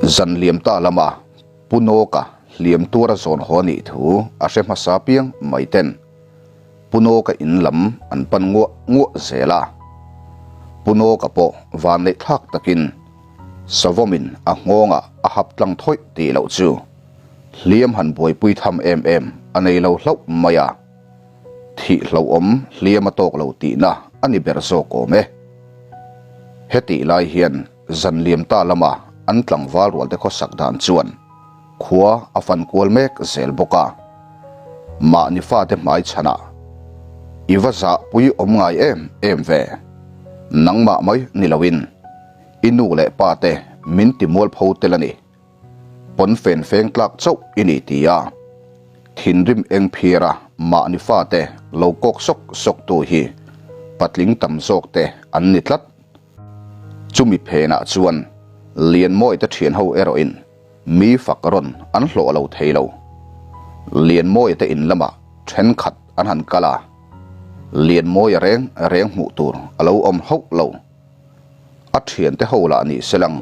Zan liam ta lama Pu Nawka hliam tuara zawn haw anih thu a hre hmasa piang mai ten Pu Nawka in lam an pan nguah nguah zel a. Pu Nawka pawh van neih thlak takin Savawmin a nghawngah a hap tlang thawih tih loh chu hliam han buaipui tham em em a nei lo hlauh mai a. Thih hlauhawm hliam a tawk lo tihna a ni ber zawk awm e. Hetih lai hian zan liam ta lama an tlangval rualte khawsak dan chuan khua a fan kual mek zel bawk a. Mahni fate hmai chhanah i va zahpui awm ngai em em ve. Nangmah mai ni loin i nu leh pate min ti mualpho tel a ni. Pawn fen feng tlak chauh i ni ti a, thinrim eng phira mahni fate lo kawk sawk sawk tu hi patling tam zawk te an ni tlat. Chumi phenah chuan Lianmawi te thian ho erawhin mi fak rawn an hlawh lo thei lo. Lianmawi te in lamah thenkhat an han kal a, Lianmawia reng reng hmuh tur a lo awm hauh lo. A thiante ho lah ni selang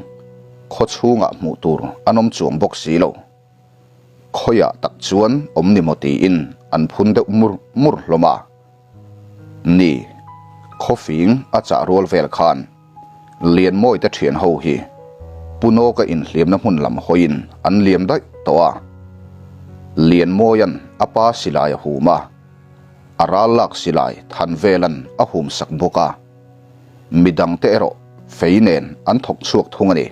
khaw chhungah hmuh tur an awm chuang bawk si lo. Khawiah tak chuan awm ni maw tiin an phun deuh mur mur hlawm a. Ni, khawfing a chah rual vel khan Lianmawi te thian ho hi Punawka inhliamna hmun lam hawiin an liam daih tawh a. Lianmawia'n a pa silai a hum a, a ral lak silai Thanvela'n a hum sak bawk a. Midangte erawh fei nen an thawk chhuak thung a ni.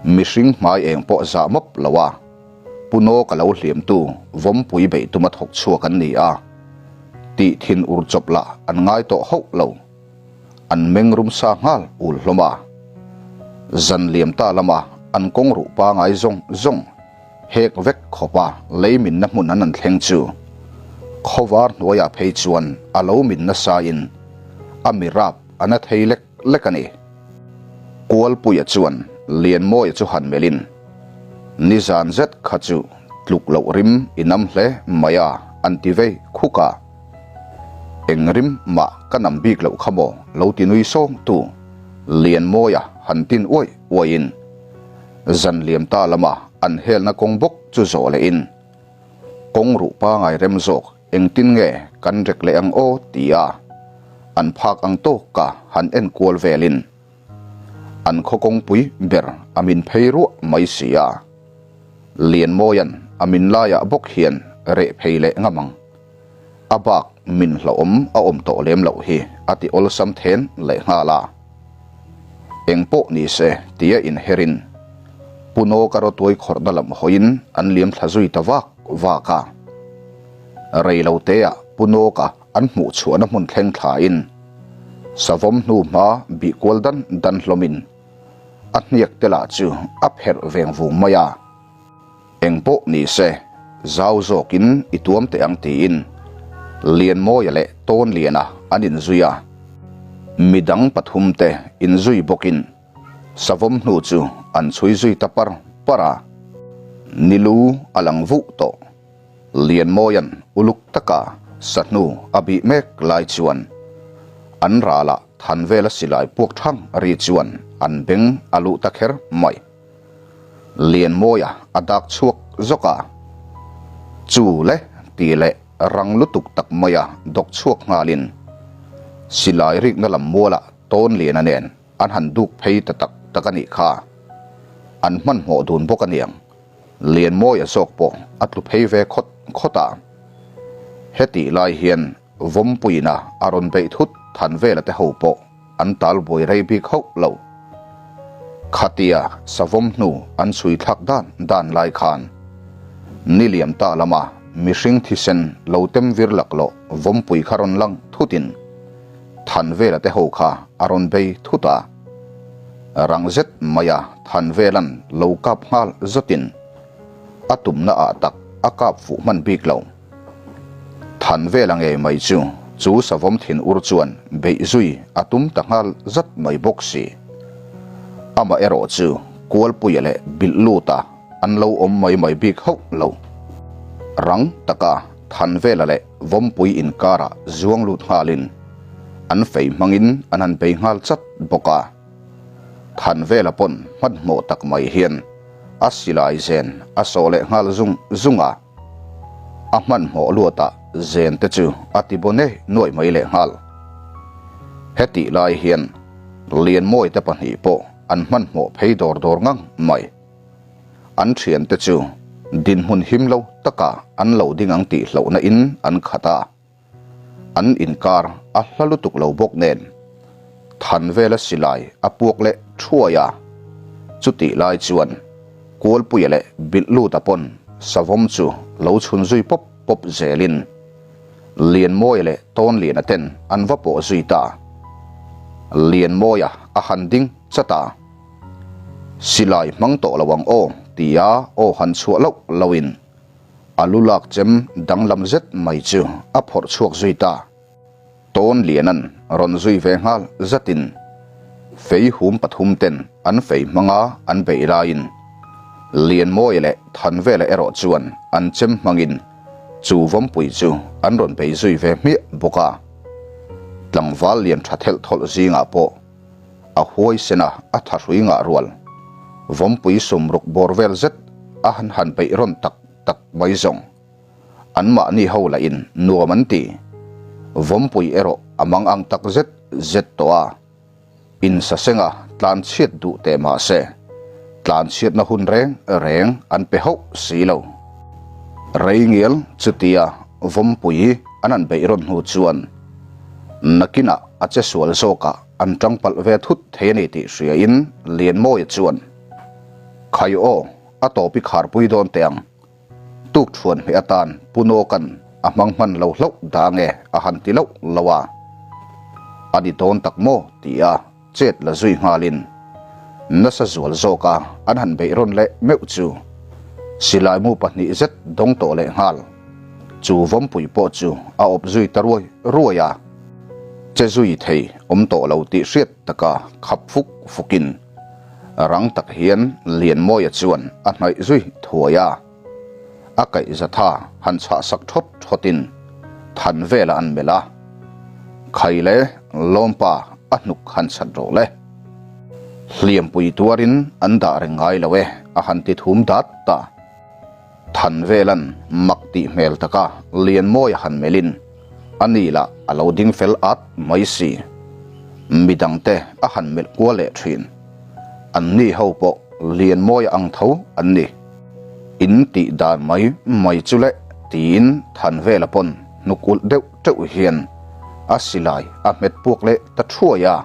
Mihring hmai eng pawh zah mawp lo a, Pu Naw ka lo hliamtu Vawmpui beih tuma thawk chhuak an ni a, tih thin ur chawp lah an ngai tawh hauh lo. An meng rum sa nghal ul hlawm a. Zan liam ta lama an kawng ruh pangai zawng zawng hek vek khawpa lei minna hmun an an thleng chu khawvar hnuaiah phei chuan a lo min nasa in a mi rap a na thei lek lek a ni. Kualpuia chuan Lianmawia chu han melhin nizan zet kha chu tluk loh rim i nam hle mai a an ti vei khuk a. Eng rim mah ka nam bik loh kha maw lo ti nui sawng tu Lianmawia han tin uai uaiin Zan liam ta lama an helna kawng bawk chu zawh leh in kawng ruh pangai rem zawk engtin nge kan rek leh ang aw ti a an phak ang tawk ka han en kual vel in an khaw kawngpui ber a min phei ruah mai si a Lianmawia'n a min laiah bawk hian reh phei leh ngam ang a bak min hlauhawm a awm tawh lem loh hi a ti awlsam then leh nghal a. Eng pawh ni se tia inherin Pu Nawka rawtuai khawrhna lam hawiin an liam thla zui ta vak vak a. Rei lo teah Pu Nawka an hmuh chhuahna hmun thleng thlain savawm hnu hma bih kual dan dan hlawmin a hniak te lah chu a pherh veng vung mai a. Eng pawh ni se zau zawkin i tuam teh ang tiin Lianmawia leh Tawnliana an inzui a, midang pathumte inzui bawkin savawm hnu chu an chhui zui ta par par a, Nilu a lang vuh tawh. Lianmawia'n uluk taka sahnu a bih mek lai chuan an ralah Thanvela silai puak thang ri chuan an beng a luh ta kher mai. Lianmawia a dak chhuak zawk a, Chu le tih leh rang lutuk tak maia dawk chhuak nghalin silai rikna lam mualah Tawnliana nen an han duk phei ta tak tak a nih kha. An hmanhmawh dun bawk aniang, Lianmawia zawk pawh a tlu phei ve khawt khawt a. Hetih lai hian Vawmpuiina a rawn beih thut Thanvela te ho pawh an tal buai rei bik hauh lo. Khatia savawm hnu an chhui thlak dan dan lai khan niliam ta lama mihring thisen lo tem vir laklawh vawmpui kha rawn lang thutin Thanvela te ho kha a rawn bei thut a. Rang zet maia Thanvela'n lo kap nghal zawtin a tumna ah tak a kap fuh hman bik lo. Than vel a ngei mai chu chu savawm thin ur chuan beih zui a tum ta nghal zat mai bawk si. Amah erawh chu Kualpuia leh Bilh luta an lo awm mai mai bik hauh lo. Rang taka Than vela leh Vawmpui inkarah zuang lut nghalin an fei hmangin an han bei nghal chat bawk a. Thanvela pawn hmanhmawh tak mai hian a silai zen a sawh leh nghal zung zung a. A hmanhmawh luatah zen te chu a ti baw nei nuaih mai leh nghal. Hetih lai hian Lianmawi te pahnih pawh an hmanhmawh phei dawr dawr ngang mai. An thiante chu dinhmun him lo takah an lo ding ang tih hlauhna in an khat a. An inkar a hla lutuk lo bawk nen Thanvela silai a puak leh thuai a, chutih lai chuan Kualpuia leh Bilhluta pawn savawm chu lo chhun zui pawp pawp zelin Lianmawia leh Tawnliana ten an va pawh zui ta. Lianmawia a han ding chat a, Silai hmang tawh lo ang aw tia aw han chhuah loh lohin A lu lak chem danglam zet mai chu a phawrh chhuak zui ta. Tawn Lianan rawn zui ve nghal zatin fei hum pathum ten an fei hmanga an beih laiin Lianmawia leh Thanvela erawh chuan an chem hmangin chu vawmpui chu an rawn bei zui ve hmiah bawk a. Tlangval lian tha thelh thawlh zingah pawh a huaisen a, a thahrui ngah rual. Vawmpui sumruk bawr vel zet a han han peih rawn tak tak mai zawng. Anmahni ho lahin nuam an ti. Vawmpui erawh a mang ang tak zet zet tawh a. Insasenga tlan chhiat duh teh mah se, tlan chhiatna hun reng reng an pe hauh si lo. Rei ngial chutia Vawmpui an han beih rawn hnu chuan nakinah a che sual zawkah an tang palh ve thut thei a ni tih hriain Lianmawia chuan, Khai aw, a tawp i kharpui dawn teh ang. Tuk thuan hmeh atan Pu Nawka'n a hmang hman lo hlauh dah nge a han ti loh lo a. A ni dawn tak maw? ti a chet la zui nghalin nasa zual zawka an han beih rawn leh meuh chu silaimu pahnih zet dawng tawh leh nghal. Chu vawmpui pawh chu a awp zui ta ruai ruai a, che zui thei awm tawh lo tih hriat taka khap fuk fukin rang tak hian Lianmawia chuan a hnaih zui thuai a. A kaih zatha han chhah sak thawt thawtin than velah an melh a, Khai le Lawmpa a hnuk han chhat rawh le. Hliampui tuarin an dah reng ngai lo e a han ti thum dat ta. Than velan mak tih hmel taka Lianmawia han melhin a ni lah a lo ding fel at mai si. Midangte a han melh kual leh thin. An ni ho pawh Lianmawia ang tho an ni. In tih dan mai mai chu le tiin Thanvela pawn hnuk ulh deuh teuh hian a silai a hmet puak leh ta thuai a.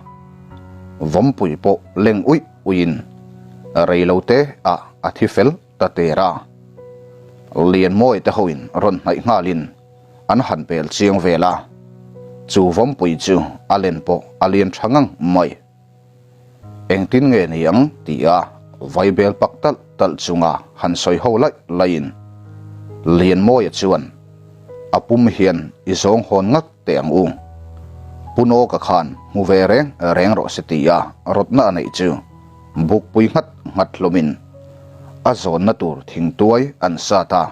Vawmpui pawh leng uih uihin reilote ah a thi fel ta ter a. Lianmawi te hoin rawn hnaih nghalin an han pel chiang vel a. Chu vawmpui chu a len pawh a lian tha ngang mai. Engtin nge ni ang ti a vaibel pak talh talh chunga han sawi ho laih laihin Lianmawia chuan a pum hian i zawng hawn ngat teh ang u. Pu Nawka khan hmu ve reng reng rawh se ti a rawtna a neih chu bukpui nghat nghat hlawmin a zawnna tur thingtuai an sat a,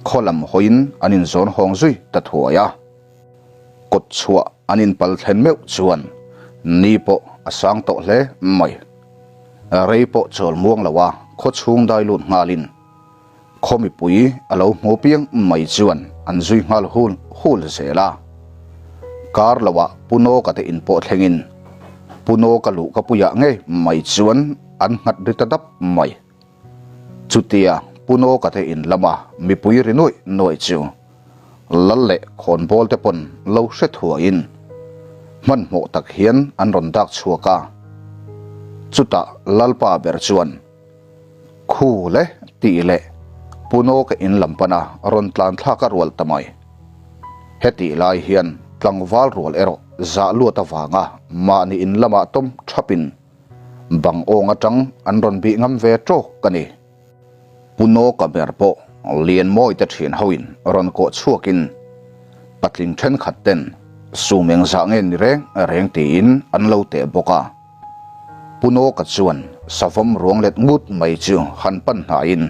khaw lam hawiin an inzawn hawng zui ta thuai a. Kawt chhuah an inpal thlen meuh chuan ni pawh a sang tawh hle mai. Rei pawh chawl muang lo a khaw chhung dai lut nghalin khaw mipui a lo hmu piang mai chuan an zui nghal hul hul zel a. Kar loah Pu Nawka te in pawh thlengin Pu Nawka luh ka puiah ngei mai chuan an nghat ri ta dap mai. Chutia Pu Nawka te in lama mipui ri nuaih nuaih chu Lal leh khawnbawl te pawn lo hre thuaiin hmanhmawh tak hian an rawn dak chhuak a. Chutah Lalpa ber chuan, Khu le tih leh Pu Nawka in lam pana rawn tlan thlak a rual ta mai. Hetih lai hian tlangval rual erawh zah luat avanga mahni in lamah tawm thapin bang awng atang an rawn bih ngam ve tawk a ni. Pu Nawka ber pawh Lianmawi te thian hoin rawn kawh chhuakin patling thenkhat ten sum engzah nge ni reng reng tiin an lo teh bawk a. Pu Nawka chuan savawm ruang let ngut mai chu han pan hnaiin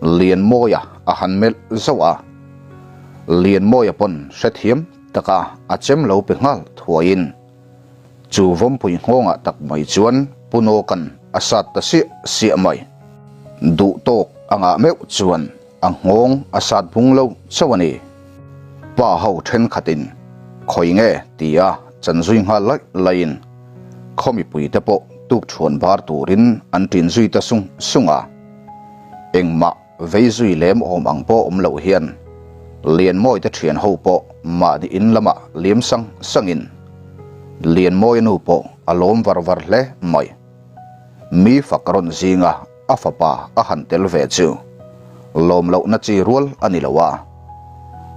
Lianmawia a han melh zauh a. Lianmawia pawn hrethiam taka a chem lo pe nghal thuaiin chu vawmpui nghawngah tak mai chuan Pu Nawka'n a sat ta siah siah mai. Duh tawk a ngah meuh chuan a nghawng a sat bung lo chauh a ni. Pa ho thenkhatin khawi nge ti a chan zui nghal laih laihin khaw mipuite pawh tuk chhuan bar turin an ṭin zui ta sung sung a. Engmah vei zui lem awm ang pawh awm loh hian Lianmawite ṭhian ho pawh mahni in lamah liam sang sangin Lianmawia nu pawh a lawm var var hle mai. Mi fak rawn zinga a fapa a han tel ve chu lawm lohna chi rual a ni lo a,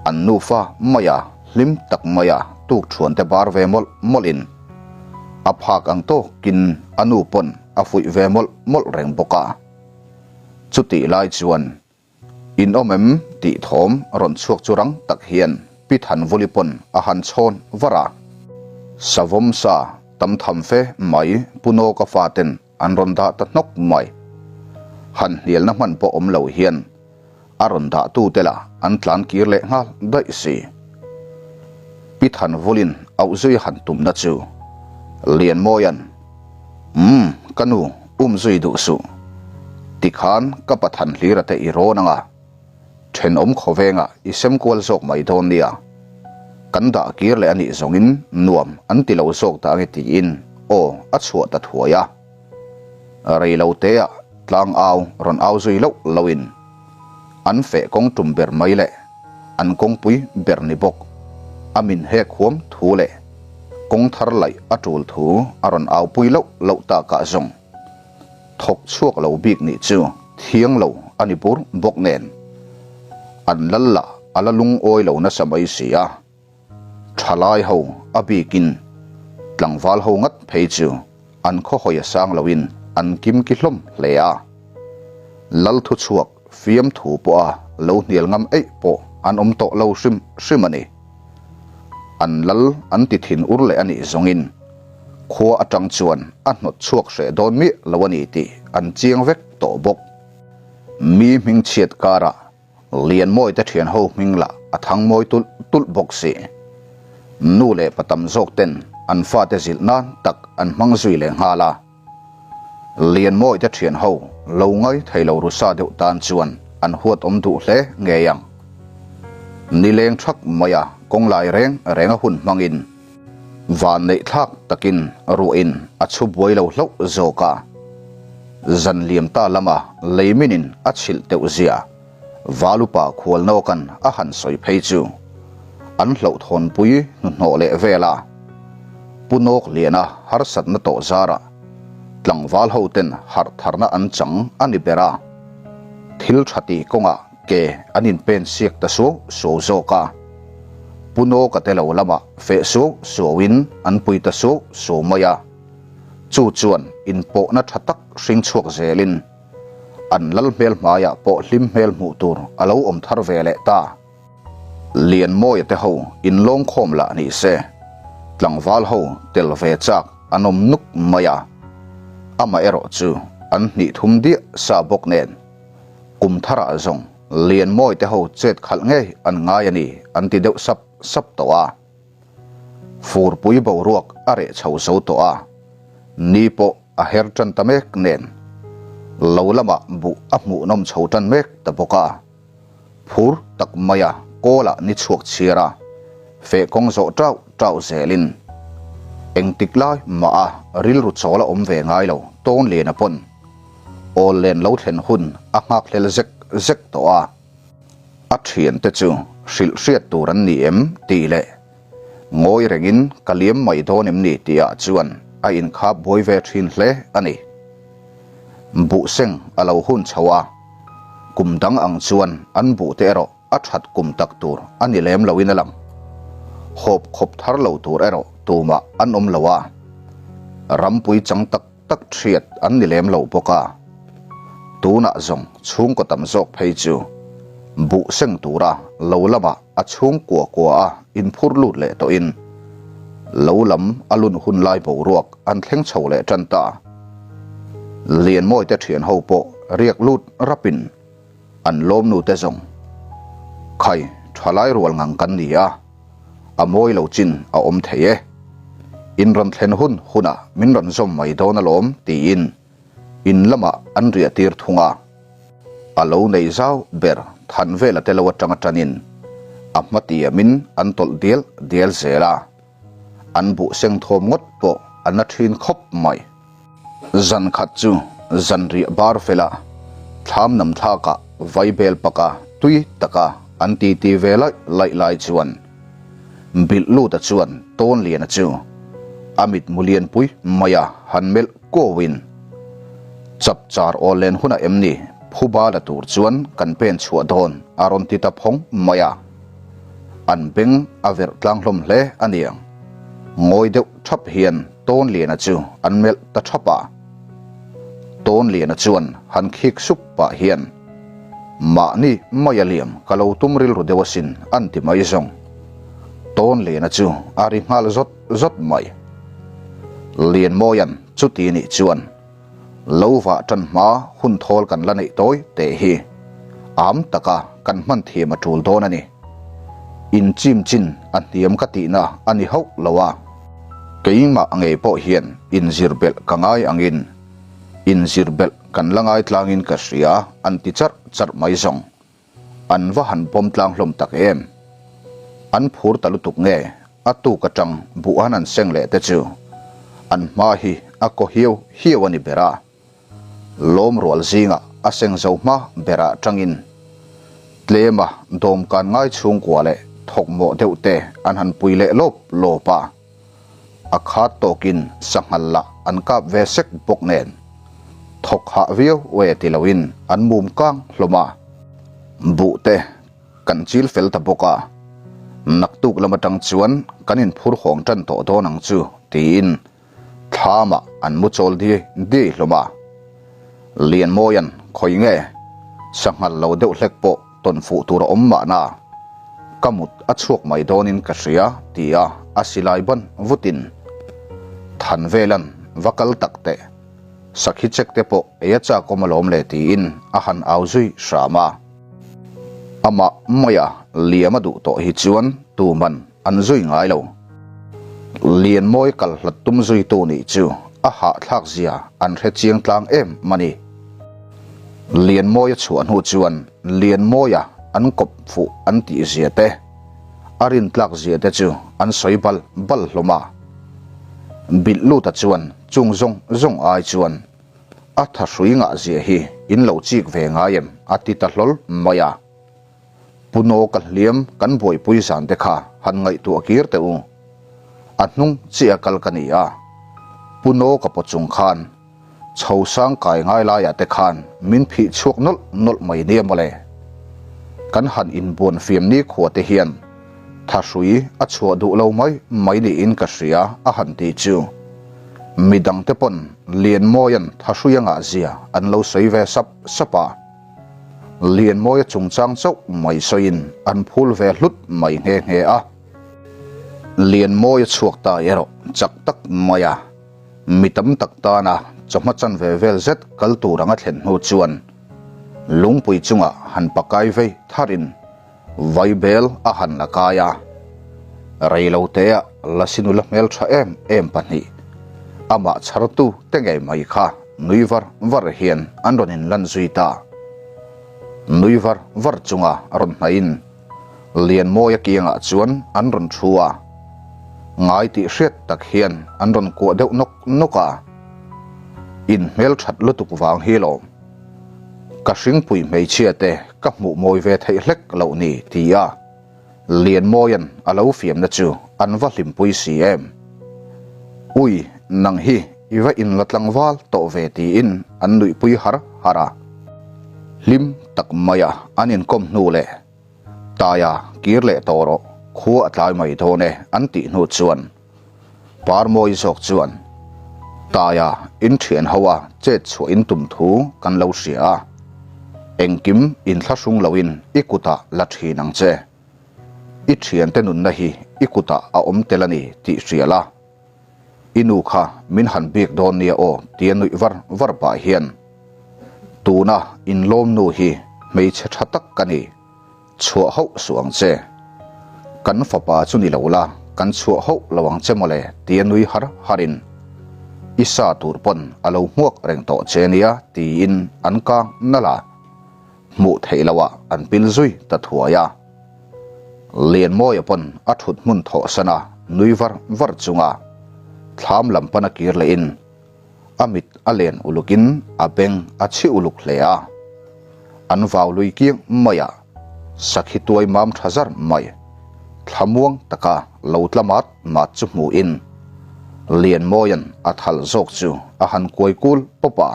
an nufa maia hlim tak maia tuk thuante bar ve mawlh mawlhin a phak ang tawkin a nu pawn a fuih ve mawlh mawlh reng bawk a. Chutih lai chuan In awm em? tih thawm rawn chhuak chu rang tak hian Pi Thanvuli pawn a han chhawn var a. Savawm sa tam tham fe mai Pu Nawka faten an rawn dah ta hnawk mai. Han hnialna hman pawh awm lo hian a rawn dah tute lah an tlan kir leh nghal daih si. Pi Thanvulin auh zui han tumna chu Lianmawia'n, Umm, ka nu, um zui duh suh. Tikhan ka pathan hlira te i rawn anga, thenawm khawvengah i sem kual zawk mai dawn nia. Kan dah kir leh a nih zawngin nuam an ti lo zawk dah ange tiin aw a chhuah ta thuai a. Rei lo teah tlang au rawn au zui loh loin an feh kawng tum ber mai leh an kawngpui ber ni bawk a min hek huam thu leh kawng thar laih a tul thu a rawn aupui loh loh takah zawng thawk chhuak lo bik nih chu thiang lo a ni bur bawk nen an lal lah a la lungawi lo nasa mai si a. Thalai ho a bikin tlangval ho ngat phei chu an khawhawi a sang loin an kim ki hlawm hle a. Lal thuchhuak fiamthu pawha lo hnial ngam eih pawh an awm tawh lo hrim hrim a ni. An lal an ti thin ur leh a nih zawngin khua atang chuan a hnawt chhuak hreh dawn miah lo a ni tih an chiang vek tawh bawk. Mi hmingchhiat karah Lianmawite thian ho hming lah a thang mawi tulh tulh bawk si. Nu leh pa tam zawk ten an fate zilh nan tak an hmang zui leh nghal a. Lianmawite thian ho lo ngai thei lo rusa deuh tan chuan an huat awm duh hle ngei ang. Nileng thak maia kawng lai reng reng a hun hmangin van neih thlak takin ruahin a chhu buai lo hlauh zawk a. Zan liam ta lama leiminin a chhilh teuh zia Valupa khualnawka'n a han sawi phei chu an hlauhthawnpui hnuhnawh leh vel a. Pu Nawkliana harsatna tawh zarah tlangval hoten harh tharna an chang a ni ber a. Thil tha tih kawngah ke an inpen siak ta suau suau zawk a. Pu Nawka te lo lamah feh suau suauin an pui ta suau suau mai a. Chu chuan inpawhna tha tak hring chhuak zelin an lal hmel hmaiah pawh hlim hmel hmuh tur a lo awm thar ve leh ta. Lianmawia te ho inlawngkhawm lah ni se, tlangval ho tel ve chak an awm nuk mai a. Amaherawh chu an hnih thum diah sa bawk nen kum tharah zawng Lianmawia te ho chet khalh ngei an ngai a ni an ti deuh sap sap tawh a. Furpui boruak a reh chho zo tawh a, ni pawh a her tan ta mek nen lo lamah buh a hmuhnawm chho tan mek ta bawk a. Phur tak maia kawlah ni chhuak chhiar a, feh kawng zawh tauh tauh zelin engtik lai mah a rilru chawl a awm ve ngai lo tawn lian a pawn awl len lo thlen hun a nghakhlel zek zek tawh a. A thiante chu hrilh hriat tur an ni em tih leh ngawi rengin ka liam mai dawn em ni tihah chuan a inkhap buai ve thin hle a ni. Buhseng a lo hun chho a, kum dang ang chuan an buhte erawh a that kum tak tur a ni lem loin a lang. Hawp khawp thar lo tur erawh tumah an awm lo a, rampui chang tak tak thiat an ni lem lo bawk a, tunah zawng chhungkaw tam zawk phei chu buh seng tura lo lamah a chhungkua kua a inphur lut leh tawhin lo lam a lun hun lai boruak an thleng chho leh tan ta. Lianmawite thian ho pawh riak lut rapin an lawmnu te zawng khai thalai rual ngang kan ni a, a mawi lo chin a awm thei e. In rawn thlen hun hunah min rawn zawm mai dawn alawm tiin in lamah an riah tir thung a. A lo nei zau ber than vela te lo atanga tanin a hma tiamin an tawlh dial dial zel a. An buh seng thawm ngawt pawh a na thin khawp mai. Zan khat chu zan riah bar fela thlam nam thlakah vaibel paka tui taka an titi ve laih laih lai chuan Bilh luta chuan Tawnliana chu a mitmu lianpui maia han melh kawin, Chapchar aw len hunah em ni phuba la tur chuan kan pen chhuah dawn a rawn ti ta phawng mai a. An beng a verh tlang hlawm hle a niang. Ngawi deuh thap hian Tawnliana chu an melh ta thap a. Tawnliana chuan han khik sup pah hian, Mahni mai a liam ka lo tum rilru deuh asin an ti mai zawng. Tawnliana chu a ri nghal zawt zawt mai. Lianmawia'n chuti nih chuan lo vah tan hma hun thawl kan la neih tawi teh hi am taka kan hman thiam a tul dawn a ni. In chim chin a hniam ka tihna a ni hauh lo a. Keimah ngei pawh hian inzir belh ka ngai angin inzir belh kan la ngai tlangin ka hria an ti charh charh mai zawng. An va han pawm tlang hlawm tak em? An phur ta lutuk nge a tuk atang buhan an seng leh te chu an hma hi a kaw hiau hiau a ni ber a. Lawm rual zingah a seng zo hma berah tangin tlema dawmkan ngai chhungkua leh thawkmawh deuh te an han pui leh lawp lawp a. A khat tawkin sanghal lah an kap ve sek bawk nen thawk hah viau e ti loin an mum kang hlawm a. Buh te kan chil fel ta bawk a, naktuk lam atang chuan kan inphur hawng tan tawh dawn ang chu tiin thlamah an mu chawl diai diai hlawm a. Lianmawia'n khawi nge sanghal lo deuh hlek pawh tawn fuh tur a awm mahna ka mut a chhuak mai dawnin ka hria tia a silai ban vutin than velan va kal tak teh sakhi chek te pawh ei a chak awm alawm le tiin a han au zui hram a. Amah maia liam a duh tawh hi chuan tuman an zui ngai lo. Lianmawi kal hlat tum zuitu nih chu a hahthlak zia an hre chiang tlang em a ni. Lianmawia chhuah hnu chuan Lianmawia an kawp fuh an tih zia te, a rintlak zia te chu an sawi bal bal hlawm a. Bilh luta chuan chung zawng zawng ai chuan a thahrui ngah zia hi in lo chik ve ngai em a ti ta hlawl mai a. Pu Naw ka hliam kan buaipui zan te kha han ngaihtuah kir teh u. A hnung chiah kal ka ni a, Pu Naw ka paw chung khan chho sang kai ngai laiah te khan min phih chhuak nawlh nawlh mai nia mawle. Kan han inbuan fiam nikhua te hian thahrui a chhuah duh lo mai mai niin ka hria a han ti chu. Midang te pawn Lianmawia'n thahrui a ngah zia an lo sawi ve sap sap a. Lianmawia chungchang chauh mai sawiin an phul ve hlut mai nghe nghe a. Lianmawia chhuak ta erawh chak tak mai a, mi tam tak tana chawhma chanve vel zet kal tur anga thlen hnu chuan lungpui chungah han pakai vei tharin vaibel a han la kai a. Reilotea Lasinula hmeltha em em pahnih amah chhartu te ngei mai kha nui var var hian an rawn inlan zui ta. Nui var var chunga rawn hnaihin Lianmawia kiangah chuan an rawn thu a, ngai tih hriat tak hian an rawn kuah deuh nawk nawk a. In hmelthat lutuk vang hi lawm. Ka hringpui hmeichhia te ka hmuh mawi ve theih hlek loh ni ti a Lianmawia'n a lo fiamna chu an va hlimpui si em. Ui, nang hi i va inla tlangval tawh ve tiin an nuihpui har har a. Hlim tak maia an inkawm hnu leh Taia kir leh tawh rawh, khua a tlai mai dawn e an tih hnu chuan Parmawi zawk chuan Taia in thian ho a chet chhuah in tum thu kan lo hria a, engkim inthlahrung loin i kutah la thin ang che. I thiante nunna hi i kutah a awm tel a ni tih hria la. I nu kha min han bik dawn nia aw tia nuih var var pah hian tuna inlawm nu hi hmeichhe tha tak ka ni, chhuah hauh suh ang che. Kan fapa chu ni lo la, Kan chhuah hauh lo ang che mawle tia nui har harin i sa tur pawn a lo hmuak reng tawh che nia tiin an kang nalh a, hmuh theih loh ah an pil zui ta thuai a. Lianmawia pawn a thut hmun thawh san a nui var var chunga thlam lam pan a kir lehin a mit a len ulukin a beng a chhi uluk hle a. An vau lui kiang mai a, sakhi tuai mam tha zar mai, thlamuang taka lo tla mat mat chu hmuhin Lianmawia'n a thal zawk chu a han kuai kul pawp a,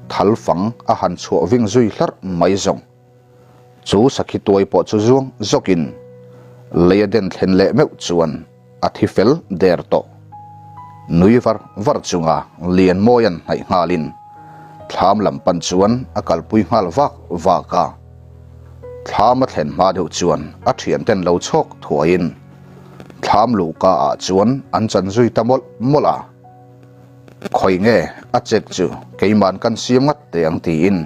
thal fang a han chhuah ving zui hlarh mai zawng. Chu sakhi tuai pawh chu zuang zawkin lei a den thlen leh meuh chuan a thi fel der tawh. Nui var var chunga Lianmawia'n hnaih nghalin thlam lam pan chuan a kalpui nghal vak vak a. Thlam a thlen hma deuh chuan a thianten lo chhawk thuaiin thlam luhka ah chuan an chan zui ta mawlh mawlh a. Khawi nge a chek chu keiman kan siam ngat teh ang tiin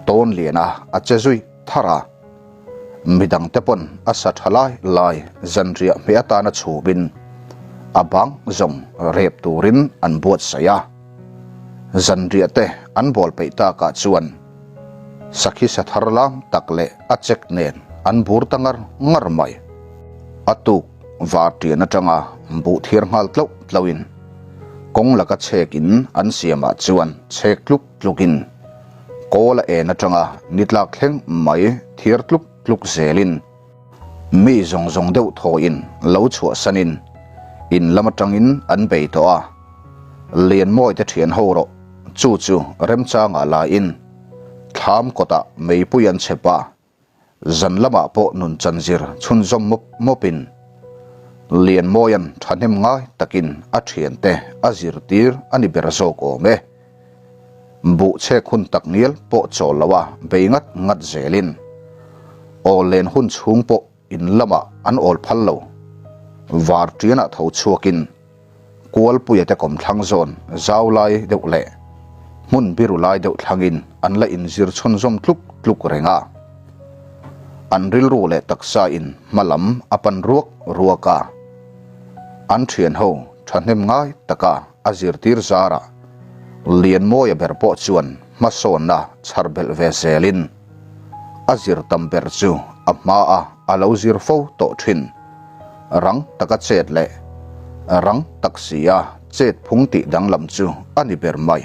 tawn liana a che zui thar a. Midangte pawn a sa tha lai lai zanriah hmeh atana chhubin a bang zawng rep turin an buatsaih a. Zanriah te an bawl peih takah chuan sakhi sa thar lam tak leh a chek nen an bur ta ngar ngar mai. A tuk var tian atanga buh thiar nghal tloh tlohin kawng laka chhekin an siamah chuan chhek tluk tlukin kawl a en atanga ni tlak thleng mai thiar tluk tluk zelin mi zawng zawng deuh thawhin lo chhuahsanin in lam atangin an bei tawh a, Lianmawi te thian ho rawh chu chu remchangah laiin thlam kawtah meipui an chep a. Zan lamah pawh nun chanzir chhunzawm mawp mawpin Lianmawia'n thahnem ngai takin a thiante a zirtir a ni ber zawk awm e. Buh chhek hun tak ngial pawh chawl lo a bei ngat ngat zelin awl len hun chhung pawh in lamah an awl phal lo. Var tianah tho chhuakin Kualpuia te kawmthlang zawn zau lai deuh leh hmun biru lai deuh thlangin an la inzir chhunzawm tluk tluk reng a. An rilru leh taksa in hma lam a pan ruak ruak a. An thianho thahnem ngai taka a zirtir zarah Lianmawia ber pawh chuan hmasawnna chhar belh ve zelin a zir tam ber chu a hmaa a lo zir fo tawh thin. Rang taka chet leh rang tak si a chet phung tih danglam chu a ni ber mai.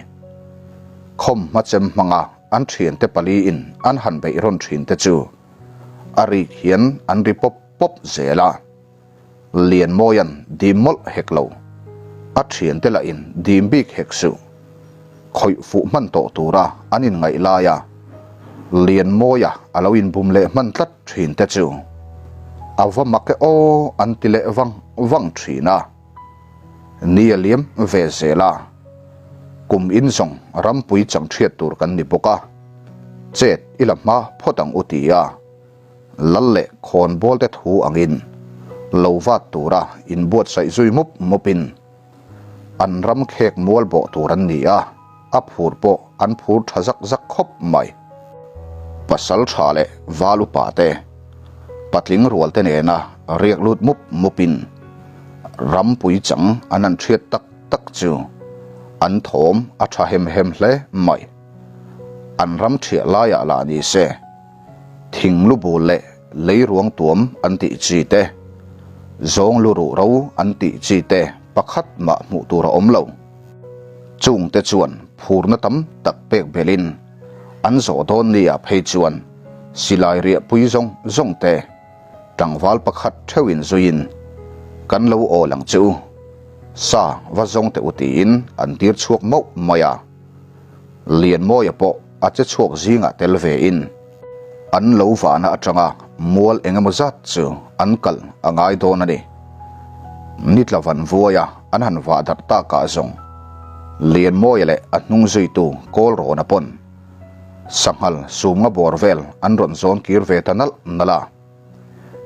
Khawm hmachem hmanga an thiante paliin an han beih rawn thinte chu a rik hian an ri pawp pawp zel a. Lianmawia'n dim mawlh hek lo, a thiante lahin dim bik hek suh. Khawih fuh hman tawh tura an inngaih laia Lianmawia a lo inbum leh hman tlat thin te chu a va mak e aw an ti leh vang vang thin a. Ni a liam ve zel a, kum in zawng rampui chang thiat tur kan ni bawk a, chet i la hma phawt ang u ti a, lal leh khawnbawl te thu angin lo vat tura inbuatsaih zui mup mupin, An ram khek mual bawh tur an ni a, a phur pawh an phur tha zak zak khawp mai. Pasal tha leh val upa te, patling rual te nena riak lut mup mupin rampui chang an han thiat tak tak chu an thawm a tha hem hem hle mai. An ram thiah laiah lah ni se. Thing lu bul leh lei ruang tuam an tih chi te, zawng lu ruh ro an tih chi te pakhat mah hmuh tur a awm lo. Chung te chuan phurna tam tak pek belhin an zawh dawn nia phei chuan silai riah pui zawng zawng te tlangval pakhat theuhin zuiin kan lo awl ang che u, sa va zawng teh u tiin an tir chhuak mauh mai a. Lianmawia pawh a che chhuak zingah tel ve in an lo vahna atanga mual eng emaw zat chu an kalh a ngai dawn a ni. Nitla van vuaia an han vah darh takah zawng Lianmawia leh a hnung zuitu Kawlrawna pawn sanghal sumnga bawr vel an rawn zawn kir ve ta nalh nalh a.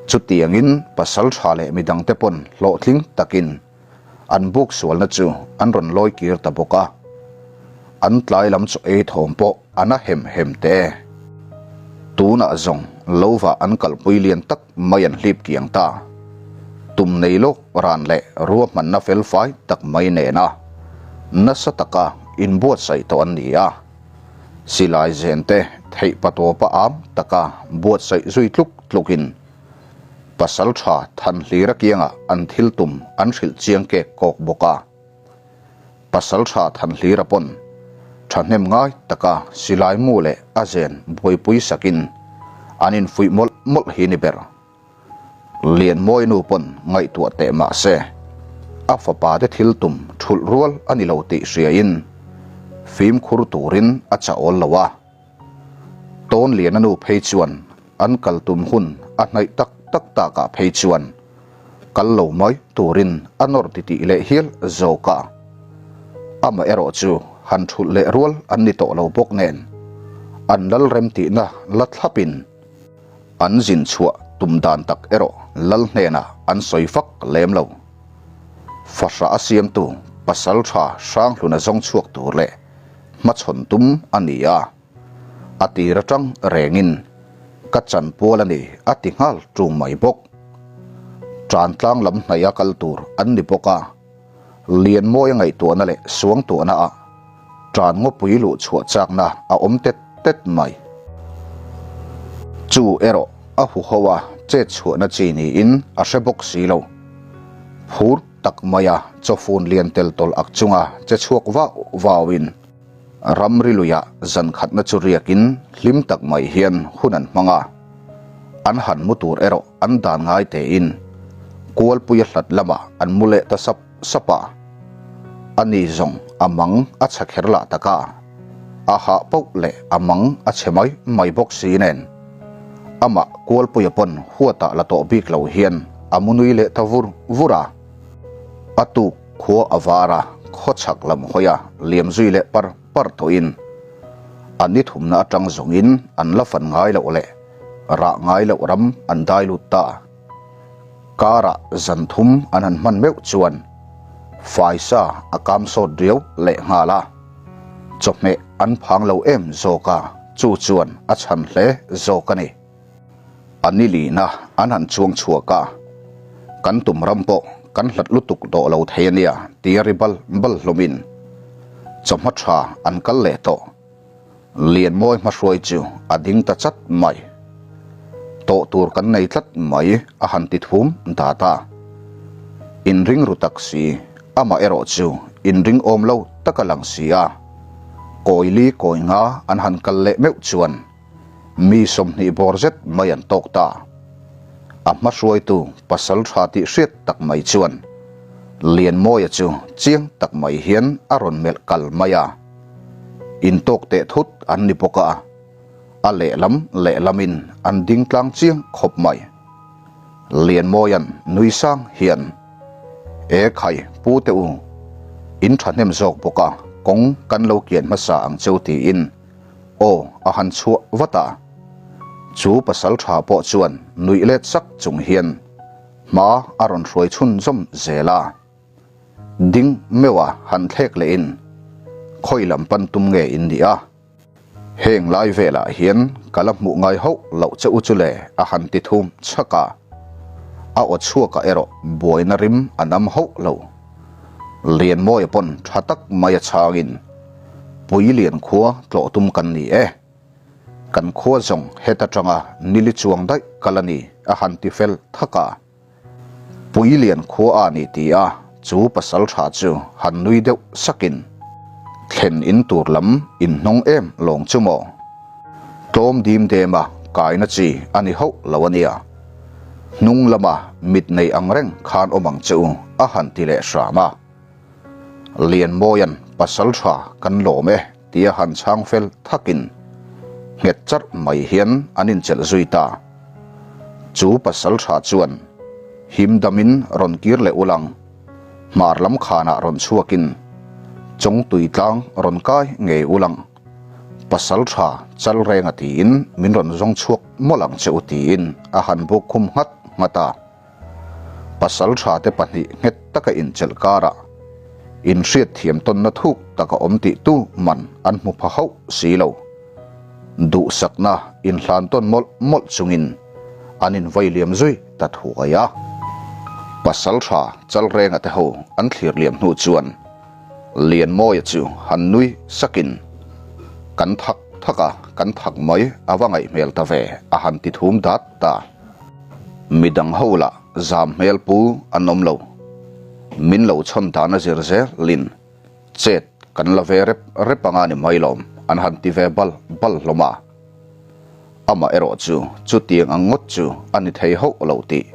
Chutiangin pasal tha leh midangte pawn hlawhtling takin An buk sualna chu an rawn lawi kir ta bawk a, an tlai lam chaw ei thawm pawh a na hem hem teh e. Tunah zawng lova an kalpui lian tak mai an hlip kiang ta. Tum nei lawk ran leh ruahmanna felfai tak mai nena nasa taka inbuatsaih tawh an ni a. Silai zen te theih patawpa am taka buatsaih zui tluk tlukin Pasaltha Thanhlira kiangah an thil tum an hrilh chiang kek kawk bawk a. Pasaltha Thanhlira pawn thahnem ngai taka silai mu leh a zen buaipui sakin an infuih mawlh mawlh hi ni ber. Lianmawi nu pawn ngaihtuah teh mah se, a fapa te thil tum thulh rual a ni lo tih hriain fimkhur turin a chah awl lo a. Tawnliana nu phei chuan an kal tum hun a hnaih tak tak takah phei chuan kal lo mai turin a nawr titih leh hial zawk a. Amaherawh chu han thulh leh rual an ni tawh lo bawk nen an lal remtihna la thlapin An zin chhuah tum dan tak erawh lal hnenah an sawi fak lem lo. Fahrah a siamtu pasal tha Hranghluna zawng chhuak tur leh hmachhawn tum a ni a, a tir atang rengin ka chanpual a ni a ti nghal ṭung mai bawk. Ṭantlang lam hnaih a kal tur an ni bawk a, Lianmawia ngaihtuahna leh suangtuahna ah tan ngawpui luh chhuah chakna a awm tet tet mai. Chu erawh a huho a chet chhuahna chi niin a hre bawk si lo. Phur tak maia chawfun lian tel tawlh ak chunga che chhuak vau vauin ramri luiah zan khatna chu riakin hlim tak mai hian hun an hmang a. An han mu tur erawh an dan ngai tein kualpuia hlat lamah an mu leh ta sap sap a. Ani zawng a mang a chhe kher lah tak a, a hah pauh leh a mang a chhe mai mai bawk si nen amah kualpuia pawn huatah la tawh bik lo hian a mu nui leh ta vur vur a. A tuk khua a var a, khaw chhak lam hawi a liam zui leh par par tawhin a ni thumna atang zawngin an la fan ngai loh leh rah ngai loh ram an dai lut ta. Karah zan thum an han hman meuh chuan faisa a kam sawt riau leh nghal a, chawhmeh an phang lo em zawk a, chu chuan a chhan hle zawk a ni. A ni lina an han chuang chhuak a, kan tum ram pawh kan hlat lutuk tawh lo thei a nia tia ri bal bal hlawmin chawhma tha an kal leh tawh. Lianmawi hmahruai chu a ding ta chat mai. Tawh tur kan nei tlat mai a han ti thum dat a. Inring ru tak si, amah erawh chu inring awm lo tak a lang si a. Kawili kawi nga an han kal leh meuh chuan Mi 20 bawr zet mai an tawk ta. A hmahruaitu pasal tha tih hriat tak mai chuan Lianmawia chu chiang tak mai hian a rawn melh kal mai a. Intawk teh thut an ni bawk a, a lehlam lehlamin an ding tlang chiang khawp mai. Lianmawia'n nui sang hian, E khai, pu te u, in thahnem zawk bawk a, kawng kan lo kian hmasa ang cheu tiin, Aw, a han chhuah vat a. Chu pasal tha pawh chuan nuih let sak chung hian hma a rawn hruai chhunzawm zel a. Ding meuh a han thlek lehin khawi lam pan tum nge in nih a? Heng lai velah hian ka la hmuh ngai hauh loh che u chu le a han ti thum chhak a. A aw chhuakah erawh buaina rim a nam hauh lo. Lianmawia pawn tha tak mai a chhangin Puilian khua tlawh tum kan ni e. Kan khua zawng heta tanga nili chuang daih kal a ni a han ti fel thak a. Puilian khua a ni ti a chu pasal tha chu han nui deuh sakin thlen in tur lam in hnawng em lawng chu maw? Tlawm dim dem a kaina chi a ni hauh lo a nia. Hnung lama mit nei ang reng khan awm ang che u a han ti leh hram a. Lianmawia'n pasal tha kan lawm e tia han chhang fel thakin nghet charh mai hian an inchelh zui ta. Chu pasal tha chuan him damin rawn kir leh ulang hmar lam khanah rawn chhuakin Chawngtui tlang rawn kai ngei ulang. Pasal tha chal renga tiin min rawn zawng chhuak mawlh ang che u tiin a han buk khum nghat nghat a. Pasal tha te pahnih nghet taka inchelh karah inhriat thiam tawnna thuk tak a awm tih tu man an hmu pha hauh si lo. Duhsakna inhlan tawn mawlh mawlh chungin an invai liam zui ta thuai a. Pasalṭha Chalrenga te ho an thlir liam hnu chuan Lianmawia chu han nui sakin, Kan thak thak a, kan thak mai a va ngaih hmel ta ve, a han ti thum dat ta. Midang ho lah zam hmel pu an awm lo. Min lo chhawn dan a zir zelin chet kan la ve rep rep anga ni mai lawm, an han ti ve bal bal hlawm a. Amah erawh chu chutiang ang ngawt chu a ni thei hauh lo tih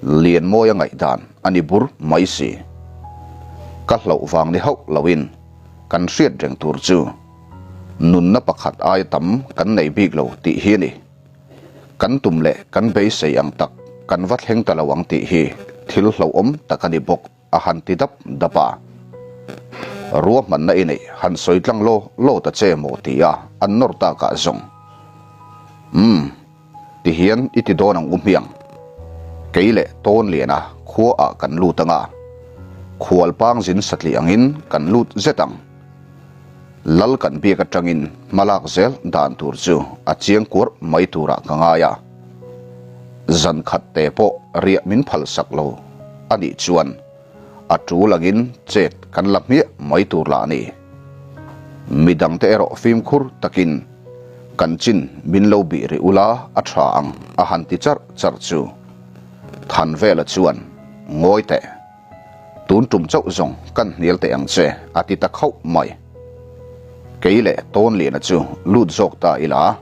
Lianmawia ngaihdan a ni bur mai si. Ka hlauh vang ni hauh loin kan hriat reng tur chu nunna pakhat aia tam kan nei bik lo tih hi a ni. Kan tum leh kan beisei ang tak kan va thleng ta lo ang tih hi thil hlauhawm tak a ni bawk. A han ti dap dap a. Ruahmanna i neih han sawi tlang law law ta che maw ti a an nawr takah zawng. Umm, ti hian i ti dawn ang u hmiang. Kei leh Tawnliana khua ah kan lut anga, khual pang zin satli angin kan lut zet ang. Lal kan biak atangin hmalak zel dan tur chu a chiang kuarh mai turah ka ngai a. Zan khat te pawh riah min phal sak lo a nih chuan a tul angin chet kan la hmiah mai tur lah a ni. Midangte erawh fimkhur takin kan chin min lo bih rih ula a tha ang a han ti charh charh chu Thanvela chuan ngawi teh. Tun tum chauh zawng kan hnial teh ang che, a ti ta khauh mai. Kei leh Tawnliana chu lut zawk ta ila,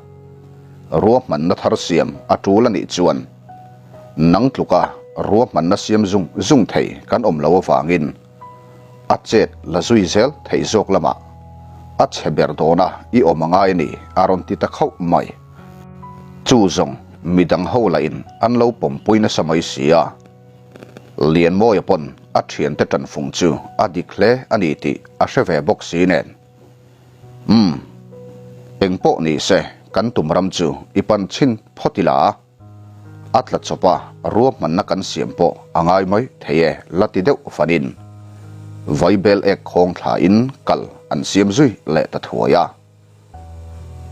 ruahmanna thar siam a tul a nih chuan nang tluka ruahmanna siam zung zung thei kan awm lo avangin a chet la zui zel theih zawk lamah a chhe ber dawna i awm a ngai a ni, a rawn ti ta khauh mai. Chu zawng midang ho lahin an lo pawmpui nasa mai si a. Lianmawia pawn a thiante tanfung chu a dik hle a ni tih a hre ve bawk si nen. Umm, engpawh ni se kan tum ram chu i pan chhin phawt ila a, a tla chawp a ruahmanna kan siam pawh a ngai mai thei e la ti deuh fanin vaibel ek khawng thlain kal an siam zui leh ta thuai a.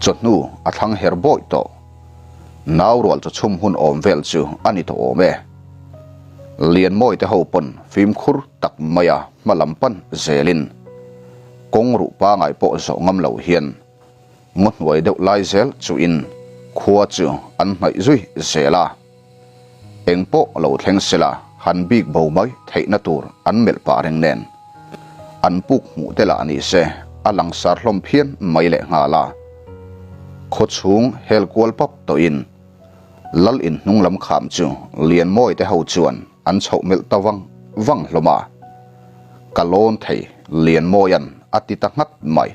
Chawhnu a thlang her bawih tawh. Nau rual chaw chhum hun awm vel chu a ni tawh awm e. Lianmawi te ho pawn fimkhur tak maia hma lam pan zelin kawng ruh pangai pawh zawh ngam lo hian ngaw hnuai deuh lai zel chuin khua chu an hnaih zui zel a. Eng pawh lo thleng sela han bik bo mai theihna tur an melh pah reng nen. An puk hmuh te lah ni se a langsar hlawm phian mai leh nghal a. Khaw chhung hel kual pap tawhin Lal in hnung lam kham chu Lianmawi te ho chuan an chhoh melh ta vang vang hlawm a. Ka lawn thei Lianmawia'n a ti ta nghat mai.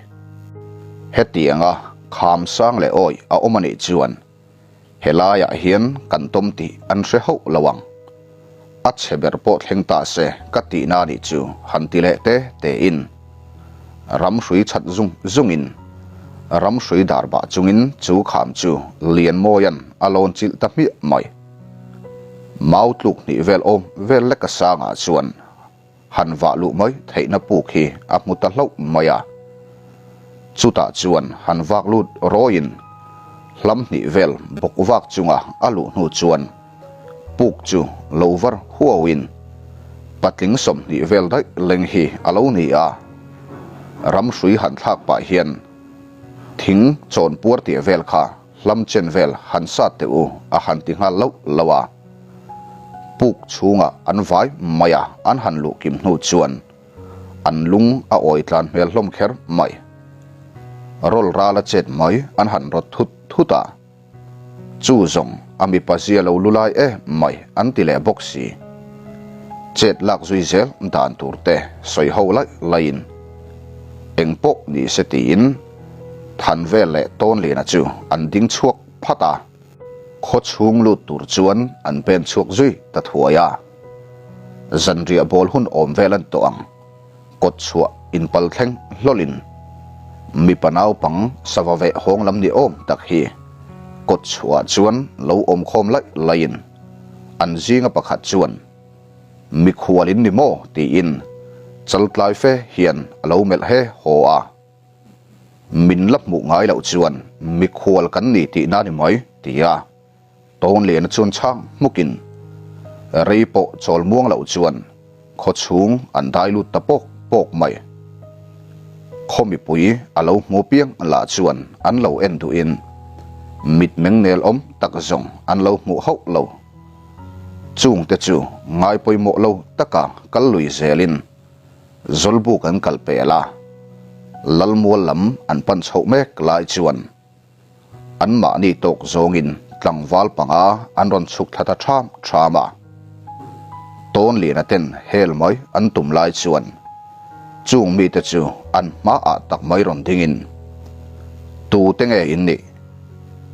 Hetianga kham sang leh awi a awm anih chuan Helaiah hian kan tawm tih an hre hauh lo ang. A chhe ber pawh thleng ta se ka tihna nih chu han ti leh te tein ram hrui chhat zung zungin ram hrui dar bah chungin chu kham chu Lianmawia'n a lawn chilh ta hmiah mai. Mau tluk hnih vel awm vel lek a sangah chuan han vah luh mai theihna puk hi a hmu ta hlauh mai a. Chutah chuan han vak lut rawiin hlam hnih vel bawk vak chunga a luh hnu chuan puk chu lo var huauin patling 20 vel daih leng hi a lo ni a. Ram hrui han thlak pah hian thing chawn puar tih vel kha hlam chen vel han sat teh u a han ti nghal loh loh a. Puk chhungah an vai mai a, an han luh kim hnu chuan an lung a awi tlan hmel hlawm kher mai. Rawl ral a chet mai an han rawt thut thut a, chu zawng a mipa zia lo lu lai em mai an ti leh bawk si. Chet lak zui zel dan tur te sawi ho laih laihin eng pawh ni se tiin Thanvel leh Tawnliana chu an ding chhuak phat a. Khaw chhung lut tur chuan an pen chhuak zui ta thuai a. Zanriah bawl hun awm vel an tawh ang. Kawt chhuah inpal thleng hlawlin mipa naupang sava veh hawng lam ni awm tak hi kawt chhuah chuan lo awm khawm laih laihin an zinga pakhat chuan mikhual in ni maw tiin chaltlai fe hian a lo melh he haw a. Min la hmuh ngai loh chuan mikhual kan ni tihna ni mai, ti a Tawnliana chuan chhang hmukin. Rei pawh chawl muang loh chuan khaw chhung an dai lut ta pawk pawk mai. Khaw mipui a lo hmu piang lah chuan an lo en duhin mitmeng nel awm tak zawng an lo hmuh hauh lo. Chungte chu ngai pawimawh lo taka kal lui zelin Zawlbuk an kal pel a, Lalmual lam an pan chhoh mek lai chuan anmahni tawk zawngin tlangval panga an rawn chhuk thla ta ṭham ṭham a. Tawnliana ten hel mai an tum lai chuan chung mite chu an hmaah tak mai rawn dingin, Tute nge in nih?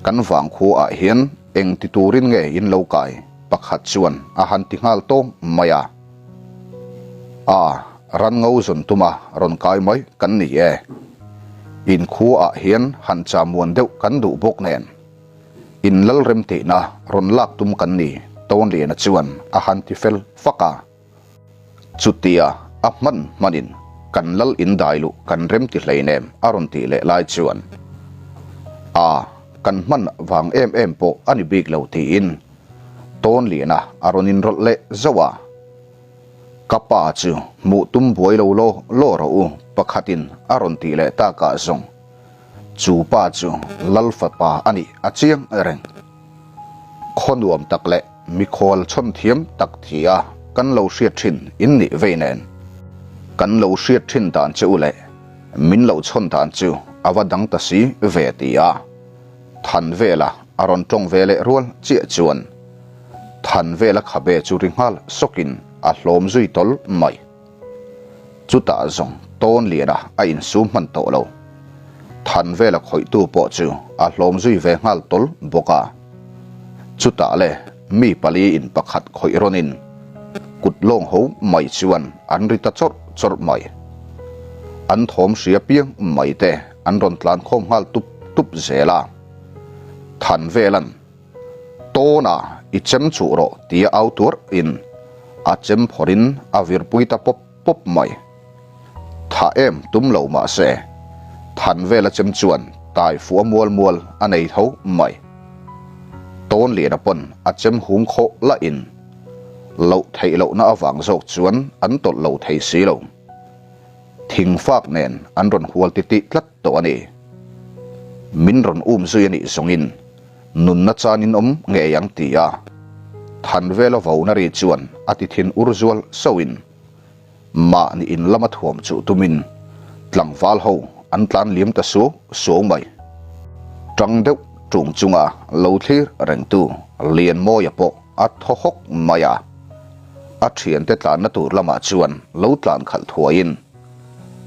Kan vangkhua ah hian eng ti turin nge in lo kai? pakhat chuan a han ti nghal tawng mai a. A, ran ngo zawn tuma rawn kai mai kan ni e. In khuaah hian han chamuan deuh kan duh bawk nen. In lal rem tihna rawn lak tum kan ni, Tawnliana chuan a han ti fel fak a. Chutia a hman hmanin kan lal in dai luh kan rem ti hleinem a rawn tih leh lai chuan, A, kan hman vang em em pawh a ni bik lo tiin Tawnliana a rawn inrawlh leh zauh a. Ka pa chu hmuh tum buai lo law law rawh u pakhatin a rawn tih leh takah zawng chu pa chu Lal fapa a nih a chiang reng. Khaw nuam tak leh mikhual chhawn thiam tak thi a kan lo hriat thin in nih vei nen kan lo hriat thin dan che u leh min lo chhawn dan chu a va dang ta si ve ti a. Than vela a rawn tawng ve leh rual chiah chuan Than vela khabe chu ri nghal sawkin a hlawm zui tawl mai. Chutah zawng tawn liana a insum hman tawh lo. Than vela khawihtu pawh chu a hlawm zui ve nghal tawl bawk a. Chutah le mi pali in pakhat khawih rawnin kut lawng ho mai chuan an ri ta chawrh chawrh mai. An thawm hria piang mai te an rawn tlan khawm nghal tup tup zel a. Than velan, Tawna i chem chuh rawh tia au tuarh in a chem phawrh in a virpui ta pawp pawp mai. Tha em tum lo mah se, Than vela chem chuan tai fuh a mual mual a nei tho mai. Tawnliana pawn a chem hung khawh lah in loh theih lohna avang zawk chuan an tawlh lo thei si lo. Thing fak nen an rawn hual titih tlat tawh a ni. Min rawn um zui a nih zawngin nunna chan in awm ngei ang ti a than vela vona ri chuan a ti thin ur zual sauhin mahni in lama thuam chuh tumin tlangval ho an tlan liam ta suau suau mai. Tang deuh tung chunga lo thlir rengtu Lianmawia pawh a thaw hawk mai a, a thiante tlanna tur lamah chuan lo tlan khalh thuaiin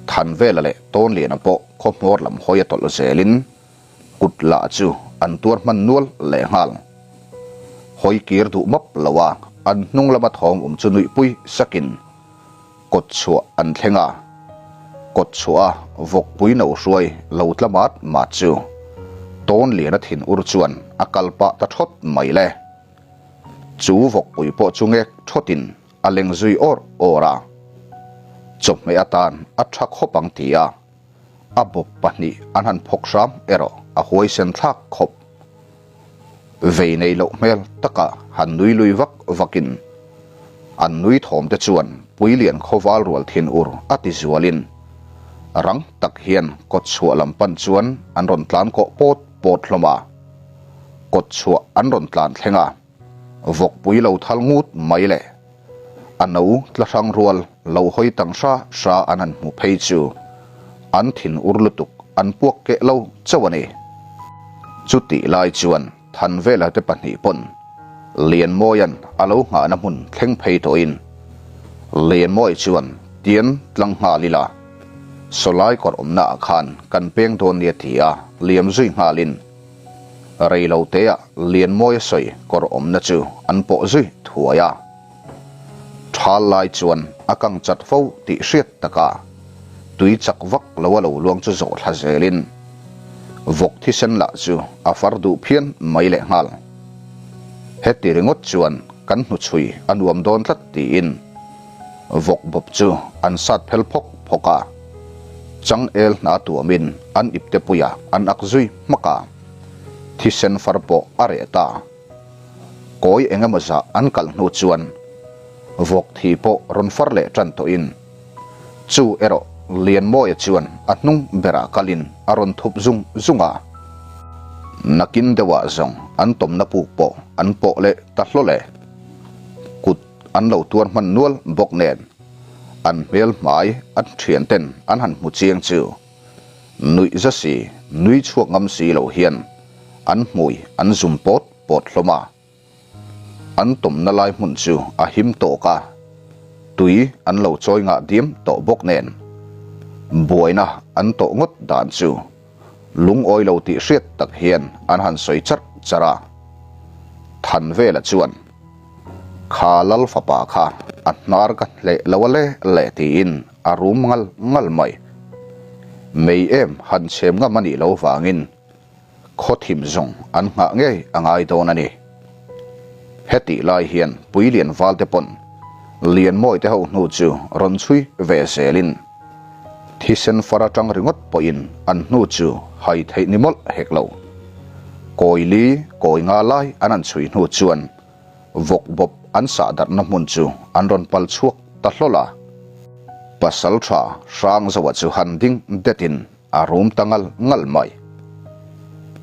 Thanvela leh Tawnliana pawh khaw hmawr lam hawi a tawlh zelin kut lah chu an tuar hman nual leh nghal. Hawi kir duh map lo a, an hnung lama thawm awm chu nuihpui sakin kawt chhuah an thleng a, kawt chhuah a vawkpui no hruai lo tla mat mat chu Tawnliana thin ur chuan a kal pah ta thawt mai le. Chu vawkpui pawh chu ngek thawtin a leng zui awr awr a, chawhmeh atan a tha khawp ang ti a, a bawp pahnih an han phawk hram erawh a huaisen thlak khawp. Vei nei loh hmel taka han nui lui vak vakin an nui thawm te chuan Puilian khawval rual thin ur a ti zualin rang tak hian kawt chhuah lam pan chuan an rawn tlan kawh pawt pawt hlawm a, kawt chhuah an rawn tlan thleng a. Vawkpui lo thal ngut mai le. A no tla hrang rual lo hawi tang hra hra an han hmu phei chu an thin ur lutuk an puak keh lo chauh a ni. Chutih lai chuan Thanvela te pahnih pawn Lianmawia'n a lo nghahna hmun thleng phei tawhin Lianmawi chuan tian tlang nghal ila sawlai kawr awmna ah khan kan peng dawn nia ti a liam zui nghalin Rei lo teah Lianmawia sawi kawr awmna chu an pawh zui thuai a. Thal lai chuan a kang chat fo tih hriat takah tui chak vak lo a lo luang chu zawh thla zelin vawk thisen lah chu a far duh phian mai leh nghal. Heti ringawt chuan kan hnuchhui a nuam dawn tlat tiin vawk bawp chu an sat phel phawk phawk a. Changel hna tuamin an ipte puiah an ak zui hmak a, thisen far pawh a reh ta. Kawi eng emaw zah an kalh hnu chuan Vawk thi pawh rawn far leh tan tawhin chu erawh Lianmawia chuan a hnung berah kalin a rawn thup zung zung a. Nakin deuhah zawng an tawmna puk pawh an pawh leh ta hlawl e. Kut an lo tuar hman nual bawk nen an hmel hmai an thian ten an han hmu chiang chu nuih za si nui chhuak ngam si lo hian an hmui an zum pawt pawt hlawm a. An tawmna lai hmun chu a him tawk a, tui an lo chawi ngah diam tawh bawk nen buaina an tawh ngawt dan chu lungawi lo tih hriat tak hian an han sawi charh charh a. Thanvela chuan, Kha lal fapa kha a hnar ka hleh lo a le le tiin a rum ngal ngal mai. Mei em han chhem ngam a nih lo vangin Khaw thim zawng an nghah ngei a ngai dawn a ni. Hetih lai hian Puilian Valte pawn Lianmawi te ho hnu chu rawn chhui ve zelin thisen far atang ringawt pawhin an hnu chu hai theih ni mawlh hek lo. Kawi li kawi nga lai an han chhui hnu chuan vawk bawp an sah darhna hmun chu an rawn pal chhuak ta hlawl a. Pasaltha Hrangzoa chu han ding detin A rum ta ngal ngal mai.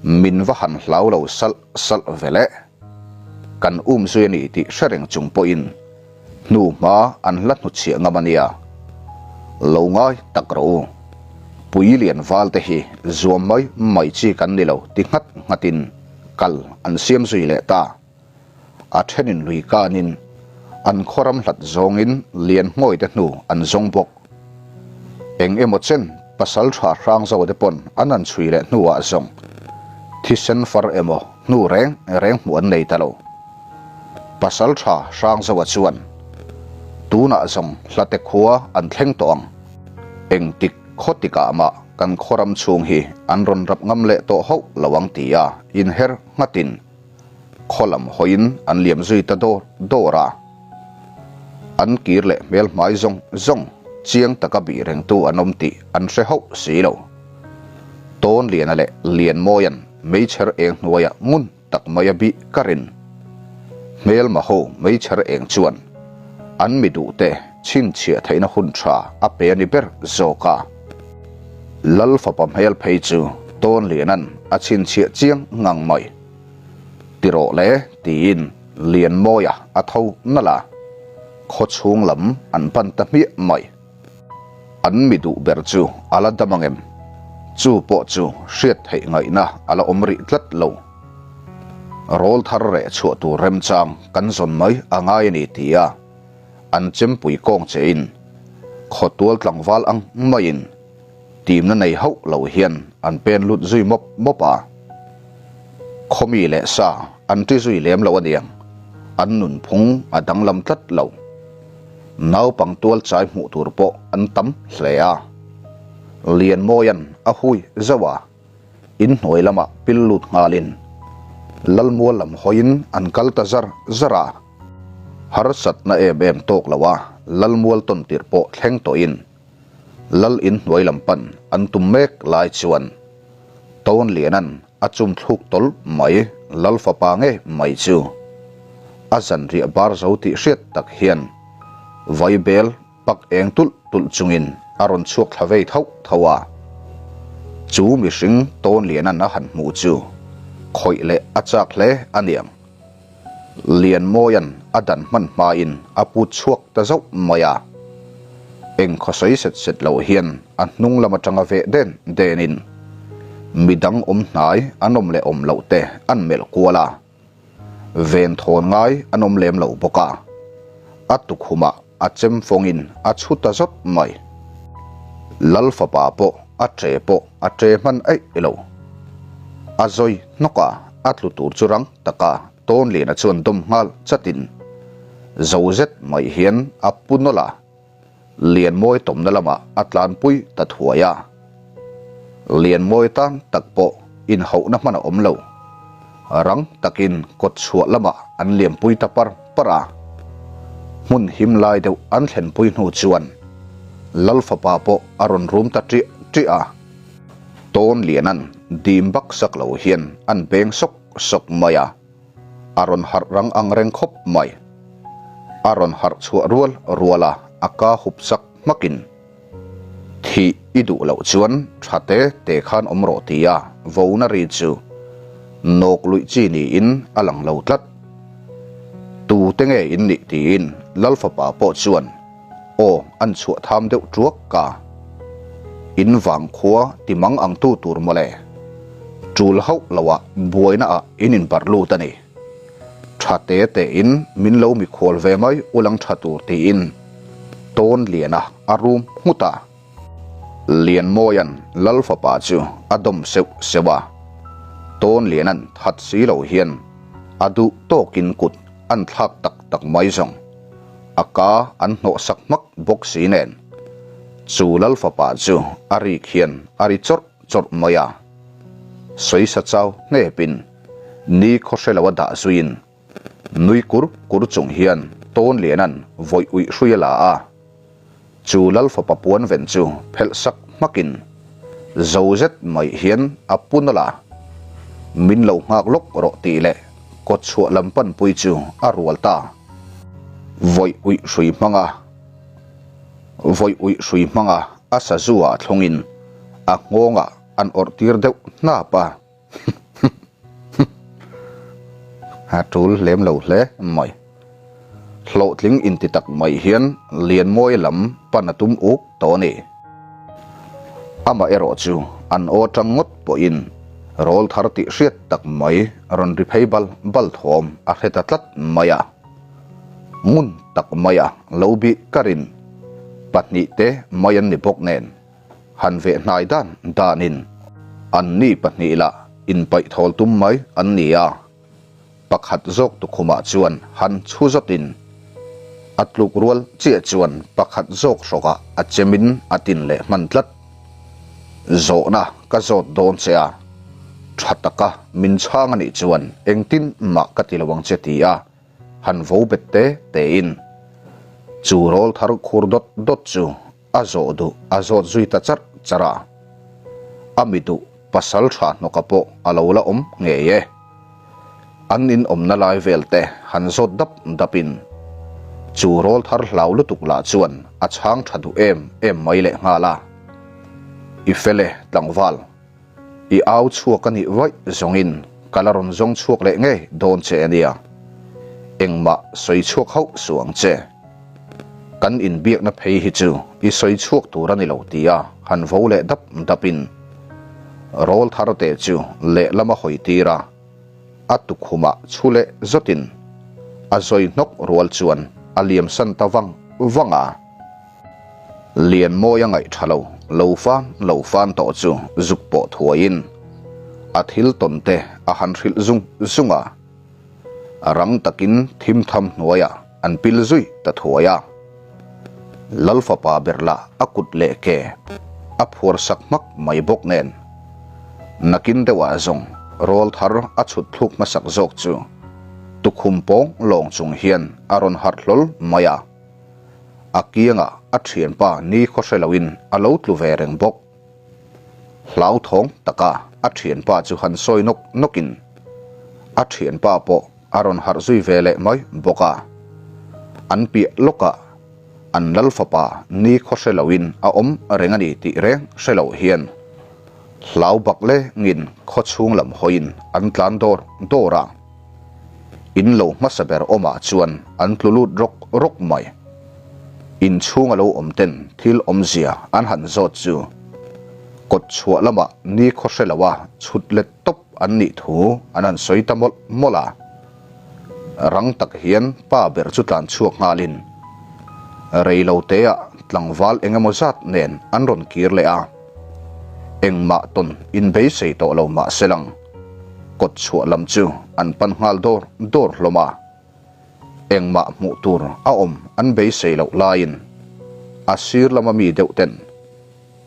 Min va han hlau lo salh salh ve le. Kan um zui a ni tih hre reng chung pawhin hnu hma an hla hnuchhiah ngam a nia. Lo ngai tak rawh u. Pui lian val te hi zuam mai mai chi kan ni lo ti nghat nghatin kal an siam zui leh ta. A thenin lui kanin an khawram hlat zawngin lian hmawi te hnu an zawng bawk. Eng emaw chen pasal tha hrang zo te pawn an han chhui leh hnuah zawng thisen far emaw hnu reng reng hmuh an nei ta lo. Pasal tha hrang zoa chuan tunah zawng hlate khua an thleng tawh ang. Engtik khaw tikah mah kan khawram chhung hi an rawn rap ngam leh tawh hauh lo ang tia inher nghatin Khaw lam hawiin an liam zui ta dawr dawr a. An kir leh hmel hmai zawng zawng chiang taka bih rengtu an awm tih an hre hauh si lo. Tawnliana leh Lianmawia'n meichher eng hnuaiah ngun tak mai a bih ka rin. Hmelma ho meichher eng chuan an mi duhte chhinchhiah theihna hun tha a pe a ni ber zawk a. Lal fapa hmel phei chu Tawnliana'n a chhinchhiah chiang ngang mai. Ti rawh le tiin Lianmawia a tho nalh a, khaw chhung lam an pan ta hmiah mai. An mi duh ber chu a la dam ang em? Chu pawh chu hriat theih ngaihna a la awm rih tlat lo. Rawl thar reh chhuah tur remchang kan zawn mai a ngai a ni tia an chempui kawng chein khawtual tlangval ang maiin Timna nei hauh lo hian an pen lut zui mawp mawp a. Khawmi leh sa an ṭi zui lem lo aniang, an nunphung a danglam tlat lo. Naupang tual chai hmuh tur pawh an tam hle a. Lianmawia'n a hui zauh a, inhnuai lamah pil lut nghalin Lalmual lam hawiin an kal ta zar zar a. Harsatna em em tawk lo a, Lalmual tawn tirh pawh thleng tawhin Lal in hnuai lam pan an tum mek lai chuan Tawnliana'n a chum thluk tawlh mai Lal fapa nge mai chu a zanriah bar zo tih hriat tak hian vaibel pak eng tulh tulh chungin a rawn chhuak thla vei thauh thauh a. Chu mihring Tawnliana'n a han hmuh chu khawih leh a chak hle a niang. Lianmawia'n a dan hman hmain a put chhuak ta zauh mai a. Eng khawsawi set set loh hian a hnung lam atanga veh den denin midang awm hnai an awm leh awm loh te an melh kual a. Ven thawn ngai an awm lem lo bawk a. A tukhumah a chem fawngin a chhu ta zawt mai. Lal fapa pawh a che pawh a che hman eih lo. A zawi hnawk a, a tlu tur chu rang taka Tawnliana chuan dawm nghal chatin zo zet mai hian a pu nawlh a, Lianmawi tawmna lamah a tlanpui ta thuai a. Lianmawi tan tak pawh inhauhna hman a awm lo. Rang takin kawt chhuah lamah an liampui ta par par a. Hmun him lai deuh an thlenpui hnu chuan Lal fapa pawh a rawn rum ta ṭiah ṭiah a. Tawnliana'n dim bak sak lo hian an beng sawk sawk mai a. A rawn harh rang ang reng khawp mai. A rawn harh chhuah rual rual a, a ka hup sak hmakin, Thih i duh loh chuan tha te te khan awm rawh ti a vona ri chu nawk luih chi niin a lang lo tlat. Tu te nge in nih tiin Lalfapa pawh chuan aw an chhuah tham deuh ṭuak ka. In vang khua ti mang ang tu tur mawle. Ṭul hauh loah buaina ah in inbarh lut a ni. Tha te tein min lo mikhual ve mai ulang tha tur tiin tawn liana a rum nghut a. Lianmawia'n Lal fapa chu a dawm seuh seuh a, tawn liana'n that si lo hian a duh tawkin kut an thlak tak tak mai zawng. A ka an hnawhsak hmak bawk si nen chu Lal fapa chu a rik hian a ri chawrh chawrh mai a. Sawisa chau hnepin Ni khaw hre lo a dah zuiin nui kur kur chung hian tawn lianan vawi uih hrui a la a. Chu Lal fapa puan ven chu phelh sak hmakin zo zet mai hian a pu nawlh a. Min lo nghak lawk rawh tih leh kawt chhuah lam panpui chu a rual ta. Vawi uih hrui hmanga vawi uih hrui hmanga a sazu ah thlungin a nghawngah an awrh tir deuh hnap a. A tul lem lo hle mai. Hlawhtling inti tak mai hian Lianmawi lam pan a tum uk tawh a ni. Amaherawh chu an aw tang ngawt pawhin rawl thar tih hriat tak mai rawn ri phei bal bal thawm a hre ta tlat mai a. Ngun tak maia lo bih karin pahnihte mai an ni bawk nen. Han veh hnai dan danin an ni pahnih lah inpaih thawl tum mai an ni a, pakhat zawk tukhumah chuan han chhu zawtin a tluk rual chiah chuan pakhat zawk hrawkah a chemin a tin leh hman tlat. Zawhna ka zawt dawn che a, tha taka min chhang a nih chuan engtin mah ka ti lo ang che ti a han vo bet te tein chu rawl thar khur dawt dawt chu A zawh duh a zawt zui ta charh charh a, a mi duh pasal tha hnawka pawh a lo la awm ngei e. An in awmna lai vel te han zawt dap dap in chu rawl thar hlau lutuk lah chuan a chhang tha duh em em mai leh nghal a. I fel e tlangval, i au chhuak a nih vaih zawng in ka la rawn zawng chhuak leh ngei dawn che a nia, engmah sawi chhuak hauh suh ang che. Kan inbiakna phei hi chu i sawi chhuak tur a ni lo tia han vo leh dap dapin rawl thar te chu lehlam a hawi tir a, a tukhumah chhu leh zawtin a zawi hnawk rual chuan a liamsan ta vang vang a. Lianmawi a ngaih tha lo, lo fan lo fan tawh chu zuk pawh thuaiin a thil tawn te a han hrilh zung zung a. Rang takin thim tham hnuaiah an pil zui ta thuai a. Lal fapa ber lah a kut leh ke a phuar sak hmak mai bawk nen. Nakin deuhah zawng rawl thar a chhut thluk hmasak zawk chu tukhum pawng lawng chung hian a rawn harh hlawl mai a. A kiangah a thianpa ni khaw hre loin a lo tlu ve reng bawk. Hlauthawng taka a thianpa chu han sawi nawk nawkin a thianpa pawh a rawn harh zui ve leh mai bawk a. An piah lawkah an lal fapa ni khaw hre loin a awm reng a ni tih reng hre loh hian hlau bak lengin khaw chhung lam hawiin an tlan dawr dawr a. In lo hmasa ber awmah chuan an tlu lut rawk rawk mai. In chhunga lo awm ten thil awmzia an han zawt chu kawt chhuah lamah ni khaw hre loa chhut let tawp an nih thu an han sawi ta mawlh mawlh a. Rang tak hian pa ber chu tlan chhuak nghalin rei lo teah tlangval eng emaw zat nen an rawn kir leh a. Engmah tawn inbeisei tawh lo mah se lang. Kawt chhuah lam chu an pan nghal dawr dawr hlawm a, engmah hmuh tur a awm an beisei loh laiin a sir lama mi deuh ten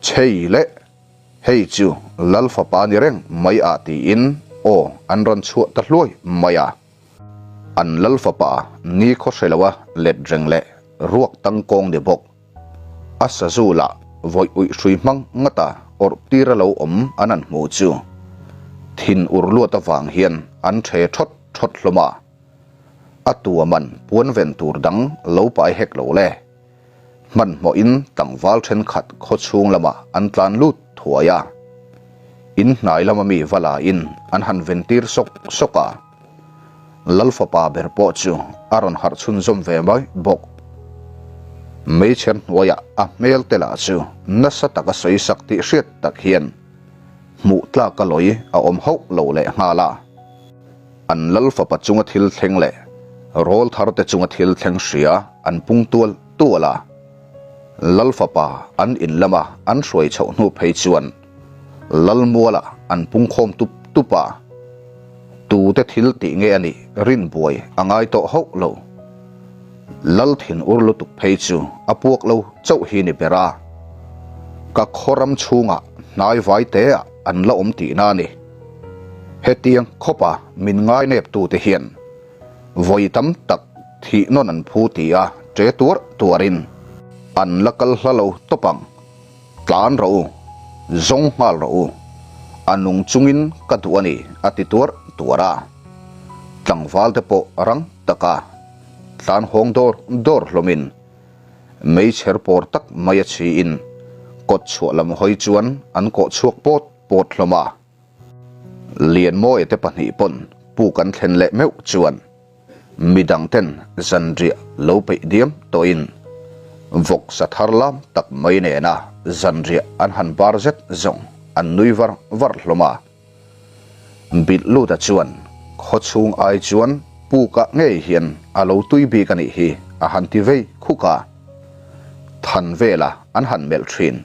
Chhei leh hei chu Lal fapa ni reng mai ah tiin aw an rawn chhuah ta hluai mai a. An Lal fapa ni khaw hre loa let reng leh ruak tangkawng ni bawk. A sazu lah vawi uih hrui hmang ngata awrh tir a lo awm an han hmuh chu thin ur luat avang hian an ṭhe ṭhawt ṭhawt hlawm a. A tuaman puan ven tur dang lo pai hek lo le. Hmanhmawhin tlangval thenkhat khaw chhung lamah an tlan lut thuai a. In hnai lama mi va lain an han ven tir sawk sawk a. Lal fapa ber pawh chu a rawn harh chhunzawm ve mai bawk. Meichher hnuaiah a hmel te lah chu nasa taka sawi sak tih hriat tak hian hmuh tlak a lawi a awm hauh lo leh nghal a. An lal fapa chunga thil thleng leh rawl thar te chunga thil thleng hria an pung tual tual a. Lal fapa an in lama an hruai chhoh hnu phei chuan lal mualah an pung khawm tup tup a. Tute thil tih nge a nih rin buai a ngai tawh hauh lo. Lal thin ur lutuk phei chu a puak lo chauh hi ni ber a. Ka khaw ram chhungah hnai vai te ah an la awm tihna a ni. Hetiang khawpa min ngainep tute hian vawi tam tak thih nawn an phu ti a che tuar tuarin an la kal hla lo tawp ang. Tlan rawh u, zawng nghal rawh u, a nung chungin ka duh a ni a ti tuar tuar a. Tlangval te pawh rang taka tlan hawng dawr dawr hlawmin meichher pawr tak mai a chhiin kawt chhuah lam hawi chuan an kawh chhuak pawt pawt hlawm a. Lianmawia te pahnih pawn puk an thlen leh meuh chuan midang ten zanriah lo peih diam tawhin vawk sa thar lam tak mai nena zanriah an han bar zet zawng an nui var var hlawm a. Bilhluta chuan khaw chhung ai chuan pukah ngei hian a lo tui bik a nih hi a han ti vei khuk a. Than vela an han melh thin.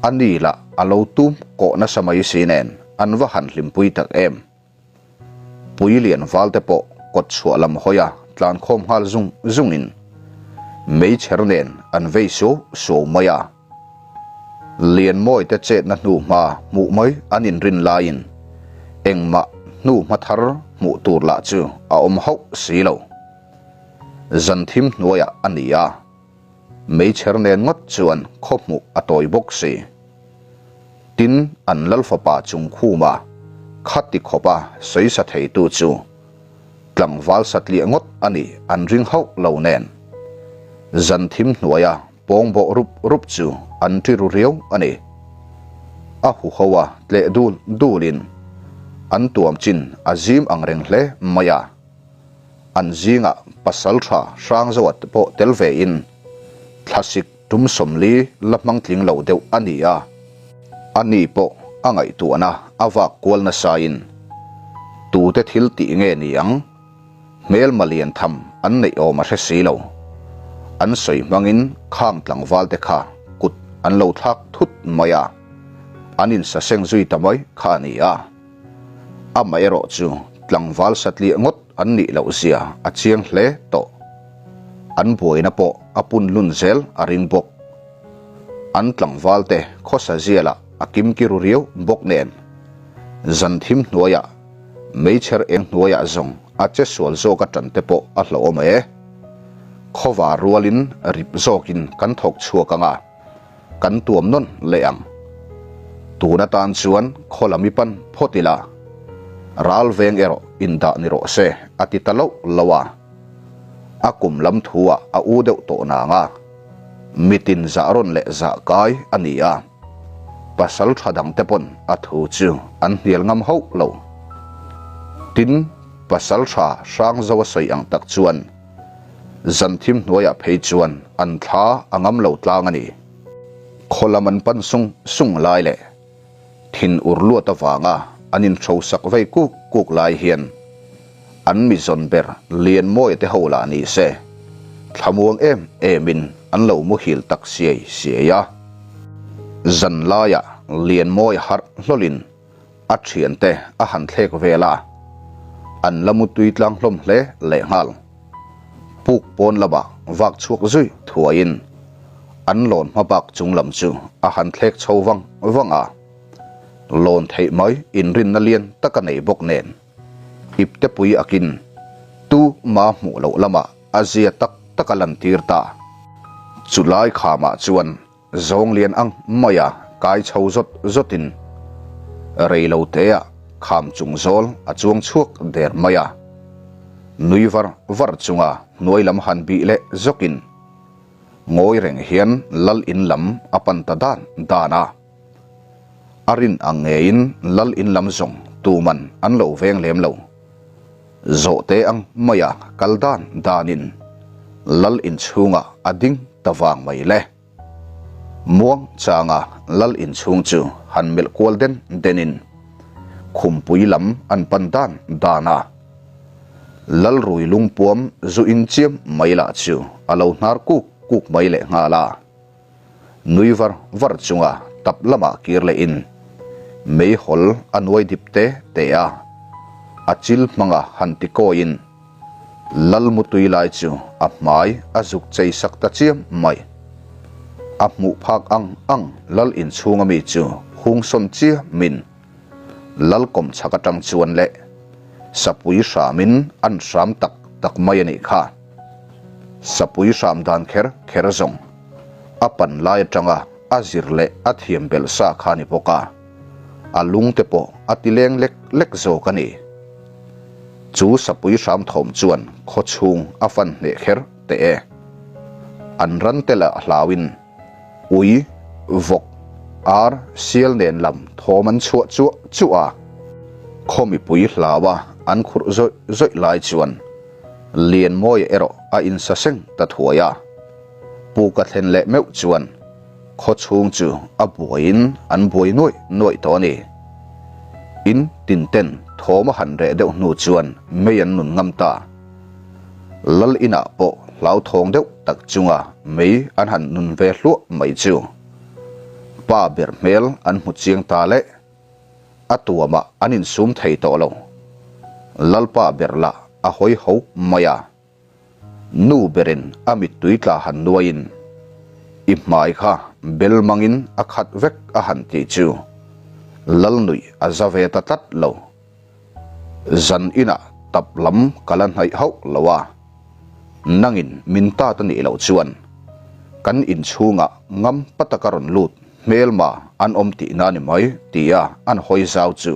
A ni lah a lo tum kawh nasa mai si nen an va han hlimpui tak em. Pui lian val te pawh kawt chhuah lam hawi a tlan khawm nghal zung zung in meichher nen an vei suau suau mai a. Lianmawi te chetna hnu hma hmuh mai an inrin laiin engmah hnu hma thar hmuh tur lah chu a awm hauh si lo. Zan thim hnuaiah a ni a. Meichher nen ngawt chuan khaw hmuh a tawi bawk si. Tin, an lal fapa chung khuma khati khawpa sawi sa theitu chu tlangval satliah ngawt a nih an ring hauh lo nen. Zan thim hnuaia pawng bawh rup rup chu an ṭi ru riau a ni. A huho a tleh dul dulin an tuam chin a zim ang reng hle mai a. An zingah pasal tha hrang zoa te pawh tel ve in thlasik tum 40 la hmang tling lo deuh a ni a. A ni pawh a ngaihtuahna a vak kual nasa in tute thil tih nge ni ang? Hmelma lian tham an neih awm a hre si lo. An sawi hmangin khang tlangval te kha kut an lo thlak thut mai a, an insaseng zui ta mai kha a ni a. Amaherawh chu tlangval satliah ngawt an nih loh zia a chiang hle tawh. An buaina pawh a pun lun zel a ring bawk. An tlangval te khawsa zialah a kimki ru riau bawk nen. Zan thim hnuaiah, meichher eng hnuaiah zawng a che sual zawk atan te pawh a hlauhawm e. Khawvar rualin rip zawkin kan thawk chhuak ang a. Kan tuam nawn leh ang. Tun atan chuan khaw lam i pan phawt ila, ral veng erawh indah ni rawh se a ti ta loh lo a. A kum lam thu ah a u deuh tawh nang a, mitin zah rawn leh zah kai a ni a, pasal tha dang te pawn a thu chu an hnial ngam hauh lo. Tin, pasal tha hrang zo a sawi ang tak chuan, Zan thim hnuaiah phei chuan an thla a ngam lo tlang a ni. Khaw lam an pan sung sung lai leh thin ur luat avanga an inhrosak vei kuk kuk lai hian an mi zawn ber Lianmawia te ho lah ni se thlamuang em emin an lo muhil tak siai siai a. Zan laiah Lianmawia harh hlawlin A thiante a han thlek vel a, an la mutui tlang hlawm hle lehnghal. Puk pawn lamah vak chhuak zui thuaiin an lawn hma bak chung lam chu a han thlek chho vang vang a. Lawn theih mai inrinna lian tak a nei bawk nen, ipte pui akin tu ma hmuh loh lamah a zia tak tak a lantir ta. Chulai khamah chuan Zawng lian ang maia kai chho zawt zawtin rei lo teah kham chung zawl a chuang chhuak der mai a. Nui var var chunga hnuai lam han bih leh zawkin ngawi reng hian lal in lam a pan ta dan dan a. A rin ang ngeiin lal in lam zawng tuman an lo veng lem lo. Zawhte ang maia kal dan danin lal in chhungah a ding ta vang mai le. Muang changa lal in chhung chu han melh kual den denin khumpui lam an pan dan dan a. Lal rui lungpuam zu in chiam mai lah chu a lo hnar kuk kuk mai leh nghal a. Nui var var chunga tap lamah kir lehin meihawl a nuai dip te te a, a chil hmanga han ti kawiin Lal mutui lai chu a hmai a zuk chei sak ta chiam mai. A hmuh phak ang ang Lal inchhunga mi chu hung sawn chiamin Lal kawmchhak atang chuan leh Sapui hramin an hram tak tak mai a nih kha. Sapui hram dan kher kher zawng a pan lai atanga a zir leh a thiam belh sa kha a ni bawk a, a lung te pawh a ti leng lek lek zawk a ni. Chu sapui hram thawm chuan khaw chhung a fan hneh kher teh e. An ran te lah hlauin ui, vawk, ar, sial nen lam thawm an chhuah chuah chuah a, khaw mipui hlaua an khurh zawih zawih lai chuan Lianmawia erawh a insaseng ta thuai a. Pu ka thlen leh meuh chuan khaw chhung chu a buaiin an buai nuaih nuaih tawh a ni. In tin ten thawm a han reh deuh hnu chuan mei an nun ngam ta. Lal inah pawh hlauthawng deuh tak chunga mei an han nun ve hluah mai chu pa ber hmel an hmu chiang ta le. A tuamah an insum thei tawh lo. Lalpa ber lah a hawi ho mai a. Nu berin a mittui tla han nuaiin, I hmai kha bel mangin a khat vek a han tih chu Lal nuih a za ve ta tlat lo. Zan inah tap lam ka la hnaih hauh lo a, nangin min tat a nih loh chuan kan inchhungah ngam pataka rawn lut hmelma an awm tihna a ni mai tia an hawi zau chu.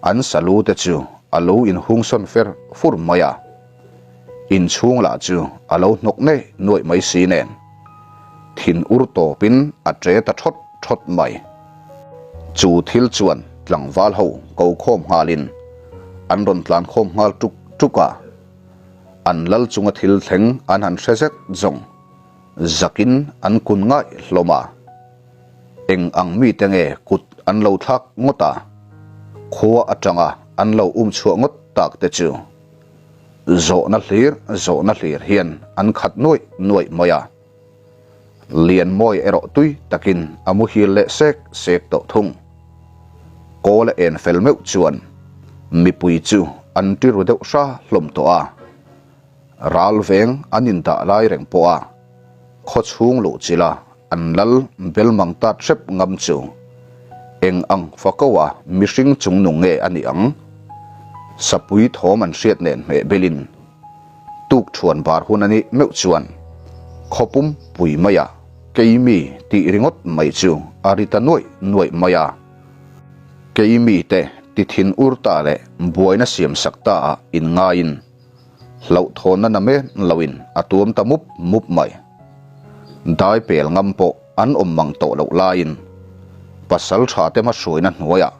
An salu te chu a lo inhungsawn fer fur mai a, inchhung lah chu a lo hnawk nei nuaih mai si nen thin ur tawpin a ṭe ta ṭhawt ṭhawt mai. Chu thil chuan tlangval ho ko khawm nghalin an rawn tlan khawm nghal ṭuk ṭuk a, an lal chunga thil thleng an han hre zet zawng zakin an kun ngaih hlawm a. Eng ang mite nge kut an lo thlak ngawt a, khua atanga an lo um chhuah ngawt tak te chu zawhna hlir zawhna hlir hian an khat nuaih nuaih mai a. Lianmawi erawh tui takin a muhil leh sek sek tawh thung. Kawl a en fel meuh chuan mipui chu an tiru deuh hra hlawm tawh a. Ral veng an indah lai reng pawh a khaw chhung luh chila An lal belmang tat hrep ngam chu eng ang fakaua mihring chungnung nge a nih ang? Sapui thawm an hriat nen hmeh belin tuk thuan bar hun a nih meuh chuan khawpum pui maia keimi tih ringawt mai chu a ri ta nuaih nuaih mai a. Keimi te ti thin ur ta leh buaina siam sak ta ah inngaiin hlauhthawnna na men loin a tuam ta mup mup mai. Dai pel ngam pawh an awm mang tawh loh laiin pasal tha te hmahruaina hnuaiah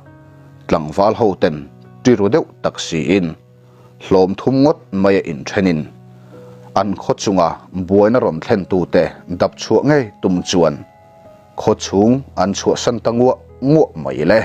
tlangval ho ten tiru deuh tak siin hlawm thum ngawt mai a inthenin an khaw chunga buaina rawn thlen tute dap chhuah ngei tum chuan khaw chhung an chhuahsan ta nguah nguah mai le.